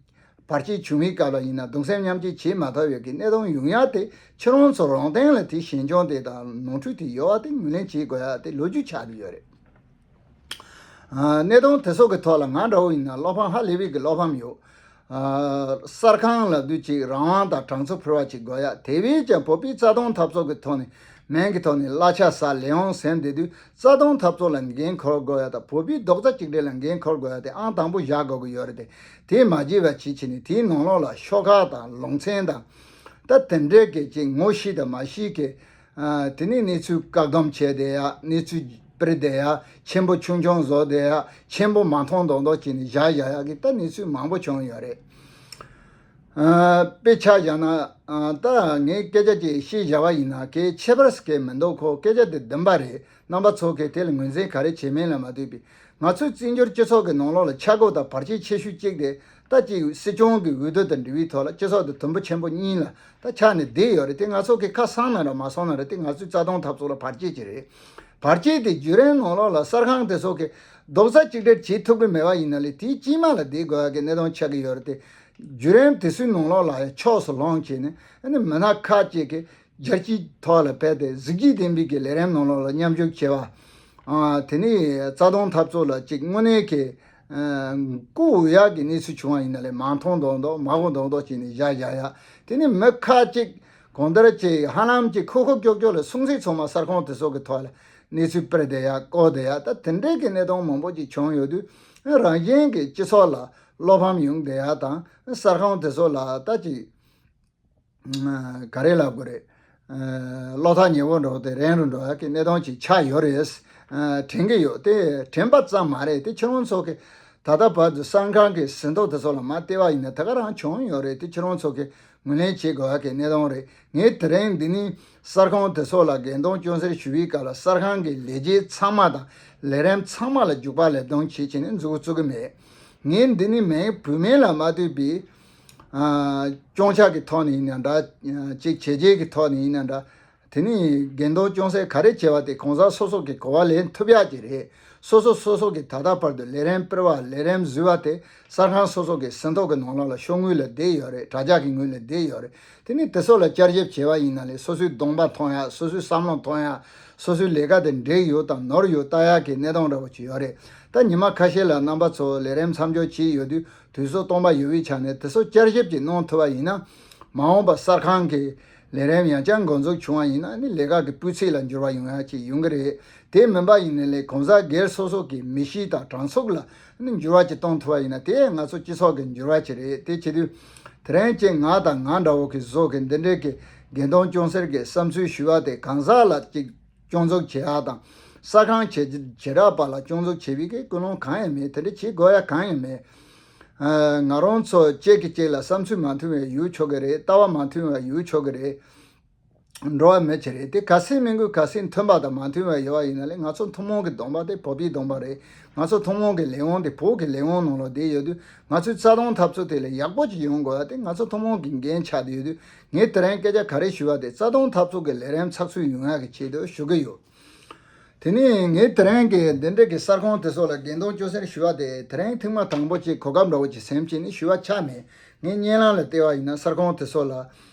བར་ཆད་བྱུང་བའི་སྐབས་ལ་ཡིན་ན་གདུང་སེམས་མཉམ་སྐྱེད་བྱེད་མ་ཐུབ་ཡག་གི་གནས་སྟངས་ཡོང་ཡག་དེ། ཁྱེད་རང་ཚོ་རང་སྟེང་ལ་དེ་ཞན་ཆུང་དེ་དང་ནོར་འཁྲུལ་དེ་ཡོད་པ་དེ་ངོས་ལེན་བྱེད་དགོས་ཡག་དེ་ལོ་རྒྱུས་ཆགས་བསྡད་ཡོད་རེད། ཨ། གནས་སྟངས་དེ་ཚོ་གི་ཐོག་ལ་ང་འདྲ་བོ་ཡིན་ན་བློ་ཕམ་ཧ་ལས་པའི་གི་བློ་ཕམ་ཡོད། ཨ། གསར་ཁང་ལབ་དུས་ཅིག་རང་དབང་དང་དྲང་ཚུགས་ཕུར་བ་ཅིག་དགོས་ཡ། དེ་བས་ཀྱང་བོད་པའི་རྩ་དོན་འཐབ་རྩོད་ཀྱི་ཐོག་ནས་མིང་གི་ཐོག་ནས་གླ་ཆ་ཟ་ལས་དབང་ཟིན་བསྡད་དུས། རྩ་དོན་འཐབ་རྩོད་ལ་འགན་འཁུར་དགོས་ཡ་དང་བོད་པའི་རྡོག་རྩ་གཅིག་སྒྲིལ་ལ་འགན་འཁུར་དགོས་ཡ་དེ་ཨང་དང་པོ་བཞག་དགོས་ཀྱི་ཡོད་རེད་དེ། དེ་མ་བརྗེད་པ་ཅིག་བྱས་ནས་དེའི་ནང་ལོགས་ལ་ཤོག་ཁག་དང་ལུང་ཚན་དང་། ད་དེ་འདྲའི་གི་ཅིག་ངོ་ཤེས་དང་མ་ཤེས་གི་ཨ། དེ་ནས་གནས་ཚུལ་བཀག་སྡོམ་བྱས་བསྡད་ཡ། གནས་ཚུལ་སྤེལ་བསྡད་ཡ། ཆེན་པོ་ཆུང་ཆུང་བཟོ་བསྡད་ཡ། ཆེན་པོ་མ་མཐོང་མདོག་མདོག་བྱས་ནས་བཞག་བཞག་ཡ་གི་ད་གནས་ཚུལ་མང་པོ་བྱུང་ཡོད་རེད། ཨ། དཔེ་ཆ་བཞག་ན། ཨ། ད་ངས་སྐད་ཆ་ཅིག་བཤད་བཞག་པ་ཡིན་ན་གལ་ཆེ་བར་སྐད་མི་འདུག་གོ། སྐད་ཆ་དེ་བདེན་པ་རེད། རྣམ་པ་ཚོ་གིས་དེ་ལ་ངོས་འཛིན་ག་རེ་བྱས་མིན་ལ་མ་ལྟོས་པའི། ང་ཚོའི་བཙན་བྱོལ་སྤྱི་ཚོགས་ཀྱི་ནང་ལོགས་ལ་ཆག་སྒོ་དང་བར་ཆད་ཆེ་ཤོས་གཅིག་དེ། ད་ཅིག་སྲིད་སྐྱོང་གི་འོས་བསྡུ་དང་འབྲེལ་བའི་ཐོག་ལ་སྤྱི་ཚོགས་དེ་དུམ་བུ་ཆེན་པོ་གཉིས་ལ་ད་ཆགས་ནས་བསྡད་ཡོད་རེད་དེ། ང་ཚོ་གི་ཁ་སང་ན་ར་མ་སང་ན་ར་དེ་ང་ཚོའི་རྩ་དོན་འཐབ་རྩོད་ལ་བར་ཆད་ཅིག་རེད། བར་ཆད་དེ་བརྒྱུད་རིམ་ནང་ལོགས་ལ་གསར་ཁང་དེ་ཚོ་གི་རྡོག་རྩ་གཅིག་སྒྲིལ་བྱེད་ཐུབ་ཀྱི་མེད་པ་ཡིན་ན་ལས་དེའི་དཀྱིལ་མ་ལ་བསྡད་དགོས་ཡ་གི་གནས་སྟངས་ཆགས་ཀྱི་ཡོད་རེད་དེ། བརྒྱུད་རིམ་དེ་ཚོའི་ནང་ལོགས་ལ་ཡང་ཕྱོགས་སུ་ལངས་བྱས་ནས་ཨ་ནི་མི་སྣ་ཁག་ཅིག་གིས། རྒྱལ་སྤྱིའི་ཐོག་ལ་ཕེབས་ཏེ་གཟི་བརྗིད་ལྡན་པའི་གི་ལས་རིམ་ནང་ལོགས་ལ་མཉམ་ཞུགས་བྱས་པ། ཨ། དེ་ནས་རྩ་དོན་འཐབ་རྩོད་ལ་ཅིག་དངོས་གནས་ཀྱི། ཨ། བཀུར་འོས་ཡག་གི་གནས་ཚུལ་བྱུང་བ་ཡིན་ན་ལས་མ་མཐོང་མདོག་མདོག་མ་གོ་མདོག་མདོག་བྱས་ནས་བཞག་བཞག་ཡ། དེ་ནས་མི་ཁག་ཅིག་གང་ལྟར་ཅིག་ཧ་ལམ་ཅིག་ཁོ་ཁོ་ཀྱོག་ཀྱོག་ལ་སུང་སི་ཚང་མ་གསར་ཁང་དེ་ཚོ་གི་ཐོག་ལ་གནས་ཚུལ་སྤེལ་བསྡད་ཡ་བཀོད་བསྡད་ཡ། ད་དེ་འདྲའི་གི་གནས་སྟངས་མང་པོ་ཅིག་བྱུང་ཡོད་དུས། རང་བཞིན་གྱི་སྤྱི་ཚོགས་ལ་བློ་ཕམ་ཡོང་བསྡད་ཡ་དང་གསར་ཁང་དེ་ཚོ་ལ་ད་ཅིག་ག་རེ་ལབ་དགོས་རེད། བློ་ཐག་ཉེ་བོ་འགྲོ་དེ་རན་རུ་འགྲོ་ཡག་གི་གནས་སྟངས་ཅིག་ཆགས་ཡོད་རེད། དྲན་གྱི་ཡོད་དེ། དྲན་པ་ཙམ་མ་རེད་དེ། ཁྱེད་རང་ཚོ་གི་ད་ལྟ་བར་དུ་གསར་ཁང་གི་ཟིན་ཐོ་དེ་ཚོ་ལ་མར་བལྟས་པ་ཡིན་ན་དེ་ག་རང་བྱུང་ཡོད་རེད་དེ། ཁྱེད་རང་ཚོ་གི་ངོས་ལེན་བྱེད་དགོས་ཡག་གི་གནས་སྟངས་རེད། ངས་དེ་རིང་འདི་ནས་གསར་ཁང་དེ་ཚོ་ལ་འགན་གཏོང་སྐྱོན་སེལ་ཞུ་བའི་སྐབས་ལ་གསར་ཁང་གི་ལས་བྱེད་ཚང་མ་དང་ལས་རིམ་ཚང་མ་ལ་རྒྱུག་པ་ལེབ་རྡུང་བྱེད་བྱས་ནས་མཛུབ་གུ་བཙུགས་ཀྱི་མེད། ངས་འདི་ནས་མིང་བུ་མིང་ལ་མ་ལྟོས་པའི། ཨ། སྐྱོན་ཆ་གི་ཐོག་ནས་ཡིན་ན་འདྲ། ཅིག་བྱས་རྗེས་ཀྱི་ཐོག་ནས་ཡིན་ན་འདྲ། དེ་ནས་འགན་གཏོང་སྐྱོན་སེལ་ག་རེ་བྱས་པ་དེ་གང་ཟག་སོ་སོ་གི་གོ་བ་ལེན་ཐུབ་ཡག་ཅིག་རེད། སོ་སོ་སོ་སོ་གི་ད་ལྟ་བར་དུ་ལས་རིམ་སྤེལ་བ་ལས་རིམ་བཟོས་པ་དེ་གསར་ཁང་སོ་སོ་གི་ཟིན་ཐོ་གི་ནང་ལོགས་ལ་ཤོག་ངོས་ལ་བསྡད་ཡོད་རེད། དྲ་རྒྱ་གི་ངོས་ལ་བསྡད་ཡོད་རེད། དེ་ནས་དེ་ཚོ་ལ་བསྐྱར་ཞིབ་བྱས་པ་ཡིན་ན་ལས་སོ་སོའི་གདོང་པ་མཐོང་ཡག་སོ་སོའི་བསམ་བློ་མཐོང་ཡག་སོ་སོའི་ལས་ཀ་དེ་འགྲིག་ཡོད་དང་ནོར་ཡོད་ལྟ་ཡག་གི་གནས་སྟངས་འདྲ་བོ་ཅིག་ཡོད་རེད། ད་ཉི་མ་ཁ་ཤས་ལ་རྣམ་པ་ཚོ་ལས་རིམ་མཚམས་འཇོག་བྱས་ཡོད་དུས། དུས་ཚོད་སྟོང་པ་ཡོད་པའི་ཆ་ནས་དེ་ཚོ་བསྐྱར་ཞིབ་ཅིག་གནང་ཐུབ་པ་ཡིན་ན། མ་འོངས་པ་གསར་ཁང་གི་ལས་རིམ་ཡང་བསྐྱར་འགོ་འཛུགས་བྱུང་བ་ཡིན་ན་ནི་ལས་ཀ་གི་སྤུས་ཚད་ལ་འགྱུར་བ་ཡོང་ཡག་ཅིག་ཡོང་གི་རེད། དེ་མིན་པ་ཡིན་ན་ལས་གང་ཟག་སྒེར་སོ་སོ་གི་མི་གཤིས་དང་དྲང་ཚུགས་ལ་ནི་འགྱུར་བ་ཅིག་གཏོང་ཐུབ་པ་ཡིན་ན་དེ་ང་ཚོ་སྤྱི་ཚོགས་ཀྱི་འགྱུར་བ་ཅིག་རེད། དེ་བྱེད་དུས་དེ་རིང་ཅིག་ང་དང་ང་འདྲ་བོ་གི་བཟོ་གི་འདི་འདྲའི་གི་འགན་གཏོང་སྐྱོན་སེལ་གི་བསམ་ཚུལ་ཞུ་བ་དེ་གང་ཟག་ལ་ཅིག་སྐྱོན་འཛུགས་བྱེད་ཡག་དང་། གསར་ཁང་བྱེ་བྱེ་བྲག་པ་ལ་སྐྱོན་འཛུགས་བྱེད་པའི་གི་ཀུན་སློང་གང་ཡང་མེད། དེ་འདྲ་བྱེད་དགོས་ཡག་གང་ཡང་མེད། ཨ། ང་རང་ཚོ་གཅིག་གིས་གཅིག་ལ་བསམ་ཚུལ་མ་མཐུན་པ་ཡོད་ཆོག་གི་རེད། ལྟ་བ་མ་མཐུན་པ་ཡོད་ཆོག་གི་རེད། འགྲོ་བ་མི་ཆེ་རེད་དེ། གལ་སྲིད་མི་འགུལ་གལ་སྲིད་མཐུན་པ་དང་མ་མཐུན་པ་ཡོད་པ་ཡིན་ན་ལས་ང་ཚོ་ཐུན་མོང་གི་སྡོམ་པ་དེ་བོད་པའི་སྡོམ་པ་རེད། ང་ཚོ་ཐུན་མོང་གི་ལས་དབང་དེ་བོད་ཀྱི་ལས་དབང་ནང་ལ་བསྡད་ཡོད་དུས། ང་ཚོའི་རྩ་དོན་འཐབ་རྩོད་དེ་ལ་ཡག་པོ་ཅིག་ཡོང་དགོས་པ་དེ་ང་ཚོ་ཐུན་མོང་གི་འགན་ཆགས་བསྡད་ཡོད་དུས། ངས་དེ་རིང་སྐད་ཆ་ག་རེ་ཞུ་བ་དེ་རྩ་དོན་འཐབ་རྩོད་ཀྱི་ལས་རིམ་ཚགས་ཚུད་ཡོང་ཡག་གི་ཆེད་དུ་ཞུ་གི་ཡོད། དེ་ནས་ངས་དེ་རིང་གི་འདི་འདྲ་གི་གསར་ཁང་དེ་ཚོ་ལ་འགན་གཏོང་སྐྱོན་སེལ་ཞུ་བ་དེ་དེ་རིང་ཐེངས་མ་དང་པོ་ཅིག་གོ་སྐབས་འདྲ་བོ་ཅིག་སེམས་ཀྱིས་ནི་ཞུ་བ་ཆགས་མེད། ངས་བརྙན་ལམ་ལ་བལྟས་པ་ཡིན་ན་གསར་ཁང་དེ་ཚོ་ལ།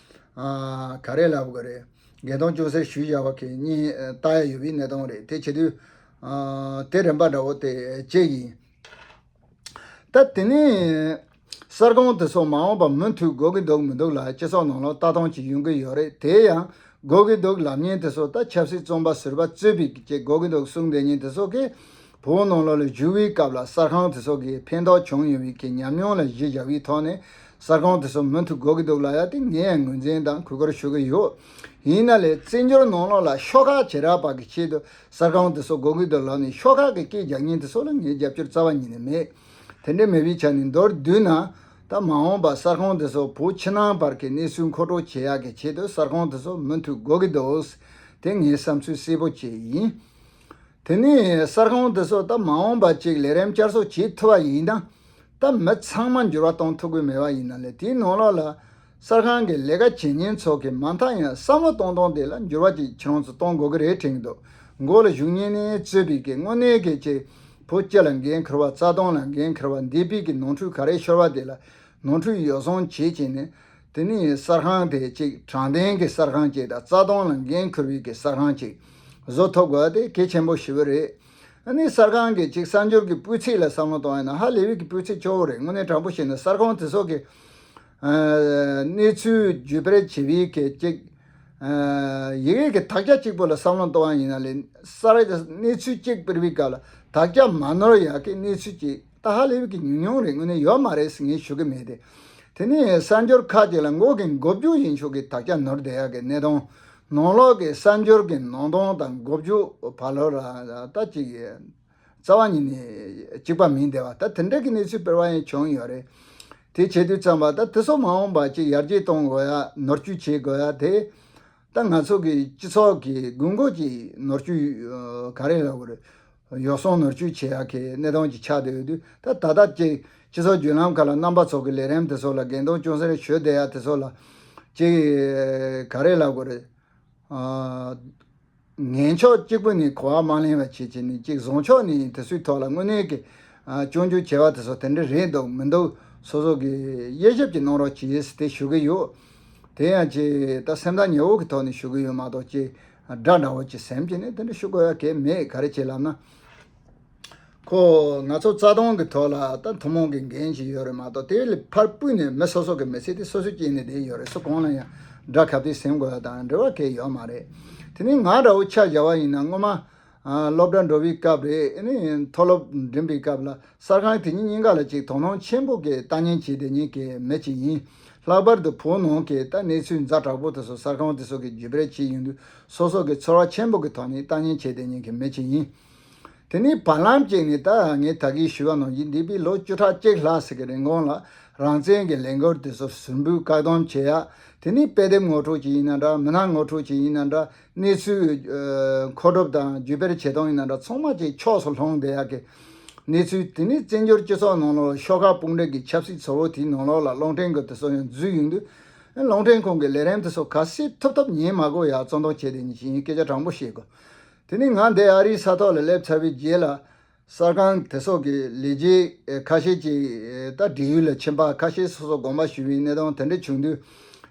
ཨ། ག་རེ་ལབ་དགོས་རེད། འགན་གཏོང་སྐྱོན་སེལ་ཞུས་བཞག་པ་གི་གཉིས་ལྟ་ཡ་ཡོད་པའི་གནས་སྟངས་རེད། དེ་བྱེད་དུས། ཨ། དེ་རིམ་པ་འདྲ་བོ་དེ་གཅིག་ཡིན། ད་དེ་ནས་གསར་ཁང་དེ་ཚོ་མ་འོངས་པ་མུ་མཐུད་དགོས་ཀྱི་འདུག་མི་འདུག་ལ་སྤྱི་ཚོགས་ནང་ལ་ལྟ་སྟངས་ཅིག་ཡོང་གི་ཡོད་རེད། དེ་ཡང་དགོས་ཀྱི་འདུག་ལབ་མཁན་དེ་ཚོ་ད་ཆབ་སྲིད་བཙོན་པ་ཟུར་པ་གཙོས་པའི་ཀྱི་དགོས་ཀྱི་འདུག་གསུངས་བསྡད་མཁན་དེ་ཚོ་གིས་བོད་ནང་ལོགས་ལ་བཞུགས་པའི་སྐབས་ལ་གསར་ཁང་དེ་ཚོ་གིས་ཕན་ཐོགས་བྱུང་ཡོད་པའི་གི་ཉམས་མྱོང་ལ་གཞི་བཞག་པའི་ཐོག་ནས་གསར་ཁང་དེ་ཚོ་མུ་མཐུད་དགོས་ཀྱི་འདུག་ལབ་ཡ་དེ་ངས་ཡང་ངོས་འཛིན་དང་གུས་བཀུར་ཞུ་གི་ཡོད། ཡིན་ན་ལས་བཙན་བྱོལ་ནང་ལོགས་ལ་ཤོག་ཁག་བྱེ་བྲག་པ་གི་ཆེད་དུ་གསར་ཁང་དེ་ཚོ་དགོས་ཀྱི་འདུག་ལབ་ནས་ཤོག་ཁག་གི་སྐད་རྒྱག་མཁན་དེ་ཚོ་ལ་ངས་རྒྱབ་སྐྱོར་རྩ་བ་ཉིད་ནས་མེད། དེ་འདྲ་མེད་པའི་ཆ་ནས་མདོར་བསྡུས་ན། ད་མ་འོངས་པ་གསར་ཁང་དེ་ཚོ་བོད་ཕྱི་ནང་བར་གྱི་གནས་ཚུལ་མཁོ་སྤྲོད་བྱེད་ཡག་གི་ཆེད་དུ་གསར་ཁང་དེ་ཚོ་མུ་མཐུད་དགོས་ཀྱི་འདུག། དེ་ངའི་བསམ་ཚུལ་གསལ་པོ་བྱས་ཡིན། དེ་ནས་གསར་ཁང་དེ་ཚོ་ད་མ་འོངས་པ་ཅིག་ལས་རིམ་བསྐྱར་གསོ་བྱེད་ཐུབ་པ་ཡིན་ན། ད་མི་ཚང་མ་འགྱུར་བ་གཏོང་ཐུབ་ཀྱི་མེད་པ་ཡིན་ན་ལས། དེའི་ནང་ལོགས་ལ་གསར་ཁང་གི་ལས་ཀ་བྱེད་མཁན་ཚོ་གི་མ་མཐའ་ཡང་བསམ་བློ་གཏོང་སྟངས་དེ་ལ་འགྱུར་བ་ཅིག་ཁྱེད་རང་ཚོ་གཏོང་དགོས་ཀྱི་རེད་དྲན་གྱི་འདུག། མགོ་ལ་བཞུགས་མཁན་ནས་གཙོས་པའི་གི་དངོས་གནས་གི་ཅིག་བོད་སྤྱི་ལ་འགན་འཁུར་བ། རྩ་དོན་ལ་འགན་འཁུར་བ། འདས་པའི་གི་ནོར་འཁྲུལ་ག་རེ་ཤོར་བ་དེ་ལ་ནོར་འཁྲུལ་ཡོ་བསྲང་བྱེད་བྱས་ནས། དེ་ནས་གསར་ཁང་དེ་ཅིག་དྲང་བདེན་གྱི་གསར་ཁང་ཅིག་དང་། རྩ་དོན་ལ་འགན་འཁུར་བའི་གི་གསར་ཁང་ཅིག་བཟོ་ཐུབ་དགོས་པ་དེ་གལ་ཆེན་པོ་ཞེ་པོ་རེད། ཨ་ནི་གསར་ཁང་གི་ཅིག་གསར་འགྱུར་གྱི་སྤུས་ཚད་ལ་བསམ་བློ་གཏོང་ཡ་ན་ཧ་ལས་པའི་གི་སྤུས་ཚད་ཆེ་བོ་རེད། དངོས་གནས་དྲང་པོ་བཤད་ན་གསར་ཁང་དེ་ཚོ་གི་ཨ་གནས་ཚུལ་བརྒྱུད་སྤེལ་བྱེད་པའི་གི་ཅིག་ཨ་ཡི་གེ་གི་དག་ཆ་གཅིག་པོ་ལ་བསམ་བློ་གཏོང་བ་ཡིན་ན་ལས། གསར་གནས་ཚུལ་གཅིག་སྤེལ་བའི་སྐབས་ལ་དག་ཆ་མ་ནོར་ཡག་གི་གནས་ཚུལ་ཅིག་ད་ཧ་ལས་པའི་གི་ཉུང་ཉུང་རེད། དངོས་གནས་ཡོད་མ་རེད་ཟེར་ངས་ཞུ་གི་མེད་དེ། དེ་ནས་གསར་འགྱུར་ཁག་ཅིག་ལ་མགོ་གི་མགོ་མཇུག་ཡིན་ཆོག་གི་དག་ཆ་ནོར་བསྡད་ཡག་གི་གནས་སྟངས། ནང་ལོགས་ཀྱི་གསར་འགྱུར་གྱི་ནང་དོན་དང་མགོ་མཇུག་བར་ལོགས་ལ་ད་ཅིག་རྩ་བ་ཉིད་ནས་གཅིག་པ་མིན་བསྡད་པ། ད་དེ་འདྲ་གི་གནས་ཚུལ་སྤེལ་བ་ཡང་བྱུང་ཡོད་རེད། དེ་བྱེད་དུས་ཙམ་པ་ད་དེ་ཚོ་མ་འོངས་པ་ཅིག་ཡར་རྒྱས་གཏོང་དགོས་ཡ། ནོར་བཅོས་བྱེད་དགོས་ཡ་དེ། ད་ང་ཚོ་གི་སྤྱི་ཚོགས་ཀྱི་དགོས་མཁོ་གི་ནོར་བཅོས་ག་རེ་ལབ་དགོས་རེད། ཡོ་བསྲང་ནོར་བཅོས་བྱེད་ཡག་གི་གནས་སྟངས་ཅིག་ཆགས་བསྡད་ཡོད་དུས། ད་ད་ལྟ་ཅིག་སྤྱི་ཚོགས་བརྒྱུད་ལམ་ཁག་ལ་རྣམ་པ་ཚོ་གི་ལས་རིམ་དེ་ཚོ་ལ་འགན་གཏོང་ཅུང་ཟད་ཞུས་བསྡད་ཡ་དེ་ཚོ་ལ་ཅིག་ག་རེ་ལབ་དགོས་རེད། ཨ་ངན་ཕྱོགས་གཅིག་པུ་ནས་གོ་བ་མ་ལེན་པ་བྱེད་བྱེད་ནས་ཅིག་བཟང་ཕྱོགས་ནས་དེ་ཚོའི་ཐོག་ལ་དངོས་གནས་ཀྱི་ཨ་སྐྱོན་བརྗོད་བྱས་པ་དེ་ཚོ་དེ་འདྲ་རེད་འདུག་མི་འདུག་སོ་སོ་གི་དབྱེ་ཞིབ་ཅིག་གནང་རོགས་བྱེད་ཟེར་དེ་ཞུ་གི་ཡོད། དེ་ཡང་ཅིག་ད་སེམས་ཐག་ཉེ་བོ་གི་ཐོག་ནས་ཞུ་གི་ཡོད་མ་གཏོགས་ཅིག་དགྲ་འདྲ་བོ་ཅིག་སེམས་ཀྱི་ནས་དེ་འདྲ་ཞུ་དགོས་ཡ་གལ་མེད། ག་རེ་བྱེད་ལབ་ན། ཁོ་ང་ཚོ་རྩ་དོན་གྱི་ཐོག་ལ་ད་ཐུན་མོང་གི་འགན་ཞིག་ཡོད་རེད་མ་གཏོགས། དེ་ལས་ཕར་སྤོས་ནས་མི་སོ་སོ་གི་མི་ཚེ་དེ་སོ་སོས་སྐྱེལ་ནས་བསྡད་ཡོད་རེད། སུ་གང་ལ་ཡང་དགྲ་ཁ་གཏད་སེམས་དགོས་ཡ་དང་འབྲེལ་བ་གང་ཡང་ཡོད་མ་རེད། དེ་ནས་ང་འདྲ་བོ་ཆ་བཞག་པ་ཡིན་ན། སྔོན་མ་ཨ་སློབ་གྲྭ་འགྲོ་བའི་སྐབས་རེད། ཨ་ནི་མཐོ་སློབ་འགྲིམ་པའི་སྐབས་ལ་གསར་ཁང་དེ་གཉིས་གཉིས་ཀ་ལ་ཅིག་དོ་སྣང་ཆེན་པོ་གིས་ལྟ་ཉན་བྱེད་བསྡད་མཁན་གྱི་མི་ཅིག་ཡིན། ལྷག་པར་དུ་བོད་ནང་གི་ད་གནས་ཚུལ་ཛ་དྲག་པོ་དེ་ཚོ་གསར་ཁང་དེ་ཚོ་གིས་བརྒྱུད་སྤེལ་བྱས་ཡོང་དུས། སོ་སོ་གི་ཚོར་བ་ཆེན་པོ་གི་ཐོག་ནས་ལྟ་ཉན་བྱེད་བསྡད་མཁན་གྱི་མི་ཅིག་ཡིན། དེ་ནས་བར་ལམ་གཅིག་ནས་ད་ངས་ད་གིན་ཞུས་པ་ནང་བཞིན། འདས་པའི་ལོ་བཅུ་ཕྲག་གཅིག་ལྷག་ཙམ་གྱི་རིང་གོང་ལ་རང་བཙན་གྱི་ལས་འགུལ་དེ་ཚོ་ཟུར་འབུད་བཀག་སྡོམ་བྱེད་ཡ། དེ་ནས་དཔེ་དེབ་ངོ་སྤྲོད་ཅིག་ཡིན་ན་འདྲ། མི་སྣ་ངོ་སྤྲོད་ཅིག་ཡིན་ན་འདྲ། གནས་ཚུལ་ཨ་མཁོ་སྒྲུབ་དང་བརྒྱུད་སྤེལ་བྱེད་སྟངས་ཡིན་ན་འདྲ། ཚང་མ་ཅིག་ཕྱོགས་སུ་ལྷུང་བསྡད་ཡ་གི་གནས་ཚུལ། དེ་ནས་བཙན་བྱོལ་སྤྱི་ཚོགས་ནང་ལོགས་ལ་ཤོག་ཁག་དཔུང་སྒྲིག་གི་ཆབ་སྲིད་ཚོགས་པ་དེའི་ནང་ལོགས་ལ་རླུང་འཕྲིན་གྱི་དེ་ཚོ་ཡང་འཛུལ་ཡོང་དུས། རླུང་འཕྲིན་ཁང་གི་ལས་རིམ་དེ་ཚོ་ག་ཚོད་ཐུབ་ཐུབ་ཉན་མ་དགོས་ཡ་བརྩོན་འདུན་བྱས་བསྡད་མཁན་ཞིག་ཡིན། སྐད་ཆ་དྲང་པོ་བཤད་དགོས། དེ་ནས་ང་འདི་ཨ་རིའི་ས་ཐོག་ལ་སླེབས་ཚར་བའི་རྗེས་ལ། གསར་ཁང་དེ་ཚོ་གི་ལས་བྱེད་ཁ་ཤས་ཀྱིས་ད་བགྲེས་ཡོལ་ལ་ཕྱིན་པ། ཁ་ཤས་སོ་སོ་དགོངས་པ་ཞུ་བའི་གནས་སྟངས་དེ་འདྲ་བྱུང་དུས།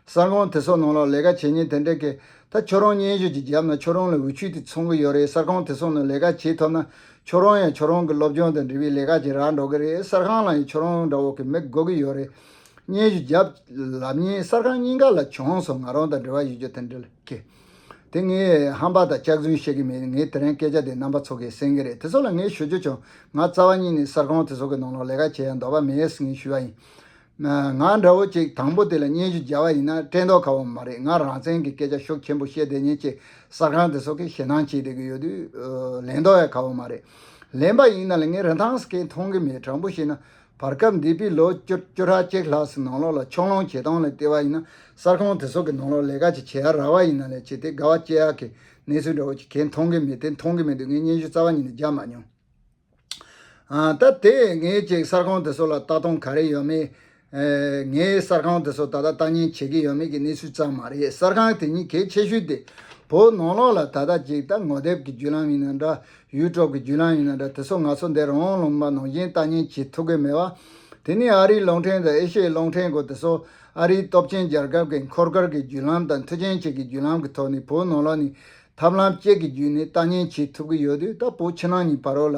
གསར་ཁང་དེ་ཚོ་ནང་ལ་ལས་ཀ་བྱེད་མཁན་དེ་འདྲ་གིས། ད་ཁྱོད་རང་སྙན་ཞུ་ཅིག་བརྒྱབ་ན་ཁྱོད་རང་ལ་འོས་ཆོས་དེ་ཚང་གི་ཡོད་རེད། གསར་ཁང་དེ་ཚོ་ནང་ལས་ཀ་བྱེད་ཐུབ་ན་ཁྱོད་རང་ཡང་ཁྱོད་རང་གི་སློབ་སྦྱོང་དང་འབྲེལ་བའི་ལས་ཀ་ཅིག་རག་འགྲོ་གི་རེད། གསར་ཁང་ལ་ཡང་ཁྱོད་རང་འདྲ་བོ་གི་མི་དགོས་ཀྱི་ཡོད་རེད། སྙན་ཞུ་བརྒྱབ་ལབ་མཁན་གསར་ཁང་གཉིས་ཀ་ལ་བྱུང་སོང་། ང་རང་དང་འབྲེལ་བ་ཡོད་རྒྱུ་དེ་འདྲ་ལ་གི། དེ་ངས་ཧམ་པ་དང་སྐྱག་རྫུན་བཤད་ཀྱི་མེད། ངས་དེ་རིང་སྐད་ཆ་དེ་རྣམ་པ་ཚོ་གིས་གསན་གྱི་རེད། དེ་ཚོ་ལ་ངས་ཞུ་རྒྱུ་བྱུང་། ང་རྩ་བ་ཉིད་ནས་གསར་ཁང་དེ་ཚོ་གི་ནང་ལོགས་ལས་ཀ་བྱེད་ཡ་འདོད་པ་མེད་ཟེར་ངས་ཞུས་པ་ཡིན། ང་འདྲ་བོ་ཅིག་དང་པོ་དེ་ལ་སྙན་ཞུ་བརྒྱབ་པ་ཡིན་ན་སྐྲན་མདོག་ཁ་པོ་མ་རེད། ང་རང་བཙན་གྱི་སྐད་ཆ་ཤུགས་ཆེན་པོ་བཤད་བསྡད་མཁན་ཅིག་གསར་ཁང་དེ་ཚོ་གིས་ཞེད་སྣང་བྱེད་བསྡད་ཀྱི་ཡོད་དུས། ལེན་མདོག་ཡ་ཁ་པོ་མ་རེད། ལེན་པ་ཡིན་ན་ལ་ངས་རིན་ཐང་སྐད་མཐོང་གི་མེད། དྲང་པོ་བཤད་ན། བར་སྐབས་འདས་པའི་ལོ་བཅུ་བཅུ་ཕྲག་གཅིག་ལྷག་ཙམ་ནང་ལོགས་ལ་ཕྱོགས་ལྷུང་བྱེད་སྟངས་ལ་བལྟས་པ་ཡིན་ན། གསར་ཁང་དེ་ཚོ་གི་ནང་ལོགས་ལས་ཀ་ཅིག་བྱེད་ཡ་རག་པ་ཡིན་ན་ལས་བྱེད་དེ་དགའ་བ་སྐྱེ་ཡག་གི་གནས་ཚུལ་འདྲ་བོ་ཅིག་གང་མཐོང་གི་མེད། དེ་མཐོང་གི་མེད་དུས་ངས་སྙན་ཞུ་རྩ་བ་ཉིད་ནས་བརྒྱབ་མ་མྱོང་། ཨ་ད་དེ་ངས་ཅིག་གསར་ཁང་དེ་ཚོ་ལ་ལྟ་སྟངས་ག་རེ་ཡོད་མེད། ཨེ་ངས་གསར་ཁང་དེ་ཚོ་ད་ལྟ་ལྟ་ཉན་བྱེད་ཀྱི་ཡོད་མེད་ཀྱི་གནས་ཚུལ་ཙམ་མ་རེད། གསར་ཁང་དེ་གཉིས་གལ་ཆེ་ཤོས་དེ་བོད་ནང་ལོགས་ལ་ད་ལྟ་ཅིག་ད་ངོ་དེབ་ཀྱི་བརྒྱུད་ལམ་ཡིན་ན་འདྲ། ཡུ་ཊུབ་ཀྱི་བརྒྱུད་ལམ་ཡིན་ན་འདྲ། དེ་ཚོ་ང་ཚོ་འདིར་རང་ལུང་པ་ནང་བཞིན་ལྟ་ཉན་བྱེད་ཐུབ་ཀྱི་མེད་པ། དེ་ནས་ཨ་རིའི་རླུང་འཕྲིན་དང་ཨེ་ཤི་ཡའི་རླུང་འཕྲིན་སྐོར་དེ་ཚོ། ཨ་རིའི་སྟོབས་ཆེན་རྒྱལ་ཁབ་ཀྱི་འཁོར་སྐར་གྱི་བརྒྱུད་ལམ་དང་མཐུན་རྐྱེན་ཅན་གྱི་བརྒྱུད་ལམ་གྱི་ཐོག་ནས་བོད་ནང་ལོགས་ནས་ཐབས་ལམ་ཅིག་གི་བརྒྱུད་ནས་ལྟ་ཉན་བྱེད་ཐུབ་ཀྱི་ཡོད་དུས། ད་བོད་ཕྱི་ནང་གཉིས་བར་རོ་ལ་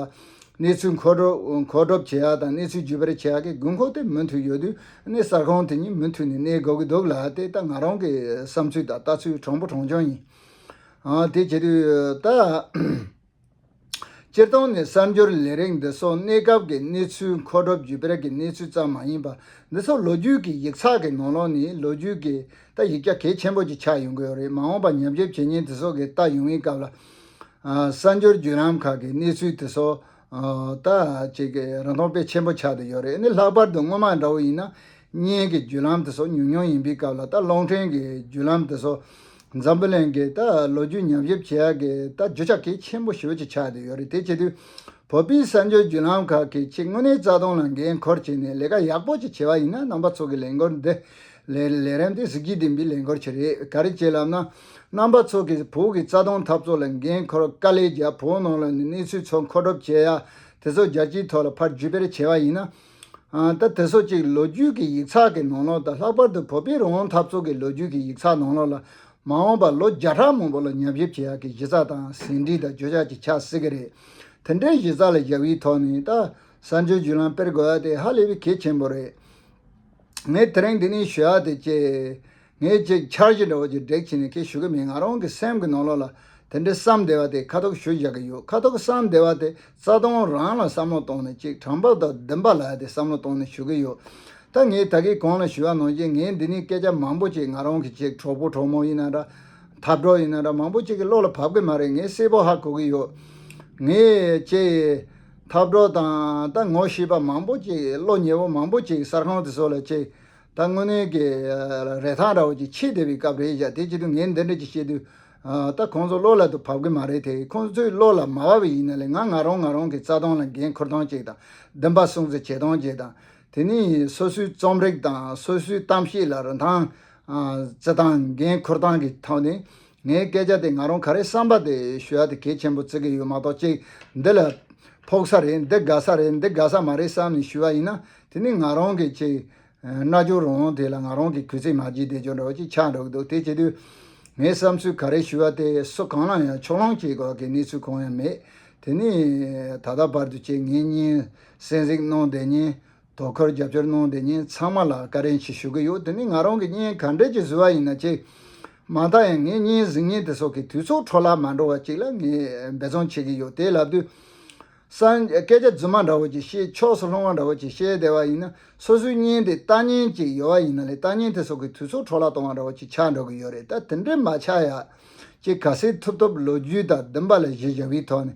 གནས་ཚུལ་མཁོ་སྒྲུབ་མཁོ་སྒྲུབ་བྱེད་ཡ་དང་གནས་ཚུལ་བརྒྱུད་སྤེལ་བྱེད་ཡ་གི་དགོས་མཁོ་དེ་མུ་མཐུད་ཡོད་དུས། ཨ་ནི་གསར་ཁང་དེ་གཉིས་མུ་མཐུད་ནས་གནས་དགོས་ཀྱི་འདུག་ལ། དེ་ད་ང་རང་གི་བསམ་ཚུལ་དང་ལྟ་ཚུལ་དྲང་པོ་དྲང་རྐྱང་ཡིན། ཨ་དེ་བྱེད་དུས་ད། སྤྱིར་བཏང་ནས་གསར་འགྱུར་ལས་རིགས་འདི་ཚོ་གནས་སྐབས་ཀྱི་གནས་ཚུལ་མཁོ་སྒྲུབ་བརྒྱུད་སྤེལ་གྱི་གནས་ཚུལ་ཙམ་མ་ཡིན་པར། འདི་ཚོ་ལོ་རྒྱུས་ཀྱི་ཡིག་ཚགས་ཀྱི་ནང་ལོགས་ནས་ལོ་རྒྱུས་ཀྱི་ད་ཡིག་ཆ་གལ་ཆེན་པོ་ཅིག་ཆགས་ཡོང་གི་ཡོད་རེད། མ་འོངས་པར་ཉམས་ཞིབ་བྱེད་མཁན་དེ་ཚོ་གིས་ལྟ་ཡོང་བའི་སྐབས་ལ། ཨ་གསར་འགྱུར་བརྒྱུད་ལམ་ཁག་གི་གནས་ཚུལ་དེ་ཚོ་ ཨ་ད་ཅིག་རིན་ཐང་དཔེ་ཆེན་པོ་ཆགས་བསྡད་ཡོད་རེད། ཨ་ནི་ལྷག་པར་དུ་སྔོན་མ་འདྲ་བོ་ཡིན་ན་བརྙན་གྱི་བརྒྱུད་ལམ་དེ་ཚོ་ཉུང་ཉུང་ཡིན་པའི་སྐབས་ལ། ད་གློག་འཕྲིན་གྱི་བརྒྱུད་ལམ་དེ་ཚོ་འཛམ་བུ་གླིང་གི་ད་ལོ་རྒྱུས་ཉམས་ཞིབ་བྱེད་ཡག་གི་ད་རྒྱུ་ཆ་གལ་ཆེན་པོ་ཞེ་པོ་ཅིག་ཆགས་བསྡད་ཡོད་རེད། དེ་བྱེད་དུས་བོད་པའི་གསར་འགྱུར་བརྒྱུད་ལམ་ཁག་གིས་ཅིག་དངོས་གནས་རྩ་དོན་ལ་འགན་འཁུར་བྱས་ནས་ལས་ཀ་ཡག་པོ་ཅིག་བྱས་པ་ཡིན་ན། རྣམ་པ་ཚོ་གི་ལས་འགུལ་འདི་ལས་ལས་རིམ་དེ་གཟི་བརྗིད་ལྡན་པའི་ལས་འགུལ་ཅིག་རེད། ག་རེ་བྱས་ལབ་ན། རྣམ་པ་ཚོ་གིས་བོད་ཀྱི་རྩ་དོན་འཐབ་རྩོད་ལ་འགན་འཁུར། དཀའ་ལས་རྒྱབ། བོད་ནང་ལ་ནས་གནས་ཚུལ་ཚོ་མཁོ་སྒྲུབ་བྱེད་ཡ་དེ་ཚོ་རྒྱལ་སྤྱིའི་ཐོག་ལ་ཕར་བརྒྱུད་སྤེལ་བྱས་པ་ཡིན་ན། ཨ་ད་དེ་ཚོ་ཅིག་ལོ་རྒྱུས་ཀྱི་ཡིག་ཚགས་ཀྱི་ནང་ལོགས་དང་། ལྷག་པར་དུ་བོད་པའི་རང་དབང་འཐབ་རྩོད་ཀྱི་ལོ་རྒྱུས་ཀྱི་ཡིག་ཚགས་ནང་ལོགས་ལ་མ་འོངས་པ་ལོ་བརྒྱ་ཕྲག་མང་པོ་ལ་ཉམས་ཞིབ་བྱེད་ཡག་གི་གཞི་རྩ་དང་ཟིན་བྲིས་དང་བརྗོད་བྱ་ཅིག་ཆགས་སྲིད་ཀྱི་རེད། དེ་འདྲའི་གཞི་རྩ་ལ་བཞག་པའི་ཐོག་ནས་ད་གསར་འགྱུར་བརྒྱུད་ལམ་སྤེལ་དགོས་ཡ་དེ་ཧ་ལས་པའི་གལ་ཆེན་པོ་རེད། ངས་དེ་རིང་འདི་ནས་ཞུ་ཡ་དེ་ཅིག་ངས་ཅིག་འཆར་གཞི་འདྲ་བོ་ཅིག་བསྒྲིགས་བྱས་ནས་ཁྱེད་ཞུ་གི་མིན། ང་རང་གི་སེམས་ཀྱི་ནང་ལོགས་ལ་དེ་འདྲའི་བསམ་བསྡད་པ་དེ་ཁ་ཐུག་ཞུ་བཞག་གི་ཡོད། ཁ་ཐུག་བསམ་བསྡད་པ་དེ་རྩ་དོན་རང་ལ་བསམ་བློ་བཏང་ནས། ཅིག་དྲང་པོ་དང་བདེན་པ་ལབ་ཡ་དེ་བསམ་བློ་བཏང་ནས་ཞུ་གི་ཡོད། ད་ངས་ད་གིན་གོང་ལ་ཞུ་བ་ནང་བཞིན་ངས་འདི་ནས་སྐད་ཆ་མང་པོ་ཅིག་ང་རང་གི་ཅིག་གྲོགས་པོ་གྲོགས་མོ་ཡིན་ན་འདྲ། འཐབ་གྲོགས་ཡིན་ན་འདྲ། མང་པོ་ཅིག་གི་བློ་ལ་བབས་གི་མ་རེད། ངས་གསལ་པོ་ཧ་གོ་གི་ཡོད། ངས་ཅིག་འཐབ་གྲོགས་དང་ད་ངོ་ཤེས་པ་མང་པོ་ཅིག་བློ་ཉེ་བོ་མང་པོ་ཅིག་གསར་ཁང་དེ་ཚོ་ལ་ཅིག་ད་དངོས་གནས་ཀྱི་རེ་ཐག་འདྲ་བོ་ཅིག་ཆད་བསྡད་པའི་སྐབས་རེད་བཞག་དེ་བྱེད་དུས་ངས་འདི་འདྲ་ཅིག་བཤད་དུས། ཨ་ད་ཁོང་ཚོ་བློ་ལ་དུ་བབས་གི་མ་རེད་དེ། ཁོང་ཚོའི་བློ་ལ་མ་བབས་པ་ཡིན་ན་ལས། ང་ང་རང་ང་རང་གི་རྩ་དོན་ལ་འགན་འཁུར་སྟངས་ཅིག་དང་། བདེན་པ་སྲུང་བརྩི་བྱེད་སྟངས་ཅིག་དང་། དེ་ནས་སོ་སོའི་རྩོམ་རིག་དང་སོ་སོའི་གཏམ་བཤད་ལ་རིན་ཐང་ཨ་བརྩི་སྟངས། འགན་འཁུར་སྟངས་ཀྱི་ཐོག་ནས་ངའི་སྐད་ཆ་དེ་ང་རང་ག་རེ་བསམ་པ་དེ་ཞུ་ཡ་དེ་གལ་ཆེན་པོ་བརྩི་གི་ཡོད་མ་གཏོགས། ཅིག་འདི་ལ་ཕོག་ས་རེད། འདི་དགའ་ས་རེད། འདི་དགའ་ས་མ་རེད་བསམ་ནས་ཞུ་བ་ཡིན་ན། དེ་ནི་ང་རང་གི་ཅིག་རྣ་རྒྱུ་རང་དེ་ལ་ང་རང་གི་གུས་བརྩི་མ་བགྱིས་བསྡད་རྒྱུ་འདྲ་བོ་ཅིག་ཆགས་འགྲོ་གི་འདུག་དེ་བྱེད་དུས་ངས་བསམ་ཚུལ་ག་རེ་ཞུ་བ་དེ་སུ་གང་ལ་ཡང་ཕྱོགས་ལྷུང་བྱེད་དགོས་ཀྱི་གནས་ཚུལ་གང་ཡང་མེད། དེ་ནི་ད་ལྟ་བར་དུ་ཅིག་ངའི་བརྙན་གསན་གཟིགས་གནང་བསྡད་མཁན། དོ་ཁུར་རྒྱབ་སྐྱོར་གནང་བསྡད་མཁན་ཚང་མ་ལ་བཀའ་དྲིན་ཆེ་ཞུ་གི་ཡོད། དེ་ནི་ང་རང་གི་བརྙན་ག་འདྲས་ཅིག་བཟོས་པ་ཡིན་ན་ཅིག་མ་མཐའ་ཡང་ངའི་བརྙན་གཟིགས་མཁན་དེ་ཚོ་གི་དུས་ཚོད་འཕྲོ་བརླག་མ་འགྲོ་བ་ཅིག་ལ་ངས་འབད་བརྩོན་བྱེད་ཀྱི་ཡོད། དེ་ལབ་དུས། ས་སྐད་ཆ་རྫུན་མ་འདྲ་བོ་ཅིག་བཤད། ཕྱོགས་སུ་ལྷུང་བ་འདྲ་བོ་ཅིག་བཤད་བསྡད་པ་ཡིན་ན། སོ་སོའི་བརྙན་དེ་ལྟ་མཁན་ཅིག་ཡོད་པ་ཡིན་ན་ལས། ལྟ་མཁན་དེ་ཚོ་གི་དུས་ཚོད་འཕྲོ་བརླག་གཏོང་བ་འདྲ་བོ་ཅིག་ཆགས་འགྲོ་གི་ཡོད་རེད། ད་དེ་འདྲས་མ་ཆགས་ཡ་ཅིག་ག་ཚོད་ཐུབ་ཐུབ་ལོ་རྒྱུས་དང་བདེན་པ་ལ་གཞི་བཞག་པའི་ཐོག་ནས་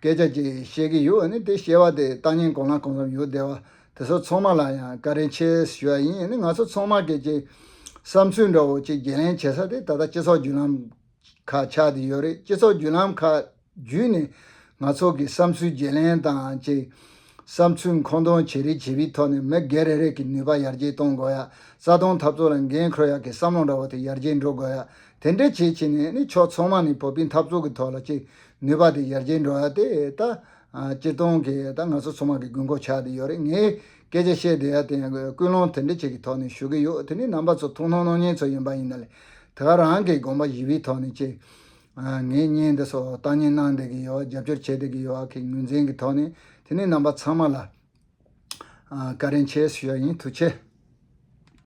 སྐད་ཆ་ཅིག་བཤད་ཀྱི་ཡོད། ཨ་ནི་དེ་བཤད་པ་དེ་ལྟ་མཁན་གང་ལ་གང་འཚམ་ཡོད་བསྡད་པ་དེ་ཚོ་ཚང་མ་ལ་ཡང་བཀའ་དྲིན་ཆེ་ཞུ་བ་ཡིན། ཨ་ནི་ང་ཚོ་ཚང་མ་གི་ཅིག་བསམ་ཚུལ་འདྲ་བོ་ཅིག་བརྗེ་ལེན་བྱེད་ས་དེ་ད་ལྟ་སྤྱི་ཚོགས་བརྒྱུད་ལམ་ཁག་ཆགས་བསྡད་ཡོད་རེད། སྤྱི་ཚོགས་བརྒྱུད་ལམ་ཁག་བརྒྱུད་ནས་ང་ཚོ་གི་བསམ་ཚུལ་བརྗེ་ལེན་དང་ཅིག་བསམ་ཚུལ་མཁོ་འདོན་བྱེད་རེས་བྱེད་པའི་ཐོག་ནས་མི་སྒེར་རེ་རེ་གི་ནུས་པ་ཡར་རྒྱས་གཏོང་དགོས་ཡ། རྩ་དོན་འཐབ་རྩོད་ལ་འགན་འཁུར་ཡ་གི་བསམ་བློ་འདྲ་བོ་དེ་ཡར་རྒྱས་འགྲོ་དགོས་ཡ། དེ་འདྲས་བྱེད་བྱེད་ནས་ནི་ཕྱོགས་ཚང་མ་ནས་བོད་པའི་འཐབ་རྩོད་ཀྱི་ཐོག་ལ་ཅིག་ནུས་པ་དེ་ཡར་རྒྱས་འགྲོ་ཡ་དེ་ད་སྤྱིར་བཏང་གི་ད་ང་ཚོ་ཚང་མ་གི་དགོས་མཁོ་ཆགས་བསྡད་ཡོད་རེད། ངས་སྐད་ཆ་བཤད་བསྡད་ཡ་དེ་ཡང་ཀུན་སློང་དེ་འདྲས་ཅིག་གི་ཐོག་ནས་ཞུ་གི་ཡོད། དེ་ནི་རྣམ་པ་ཚོ་ཐུགས་སྣང་གནང་མཁན་ཚོ་ཡིན་པ་ཡིན་ན་ལས། དེ་ག་རང་གི་དགོངས་པ་བཞེས་པའི་ཐོག་ནས་ཅིག་ཨ་ངའི་བརྙན་འདི་ཚོ་ལྟ་ཉན་གནང་བསྡད་ཀྱི་ཡོད། རྒྱབ་སྐྱོར་བྱེད་བསྡད་ཀྱི་ཡོད་ཀྱི་ངོས་འཛིན་གྱི་ཐོག་ནས། དེ་ནས་རྣམ་པ་ཚང་མ་ལ་ཨ་བཀའ་དྲིན་ཆེ་ཞུ་ཡ་ཡིན། ཐུགས་རྗེ་ཆེ།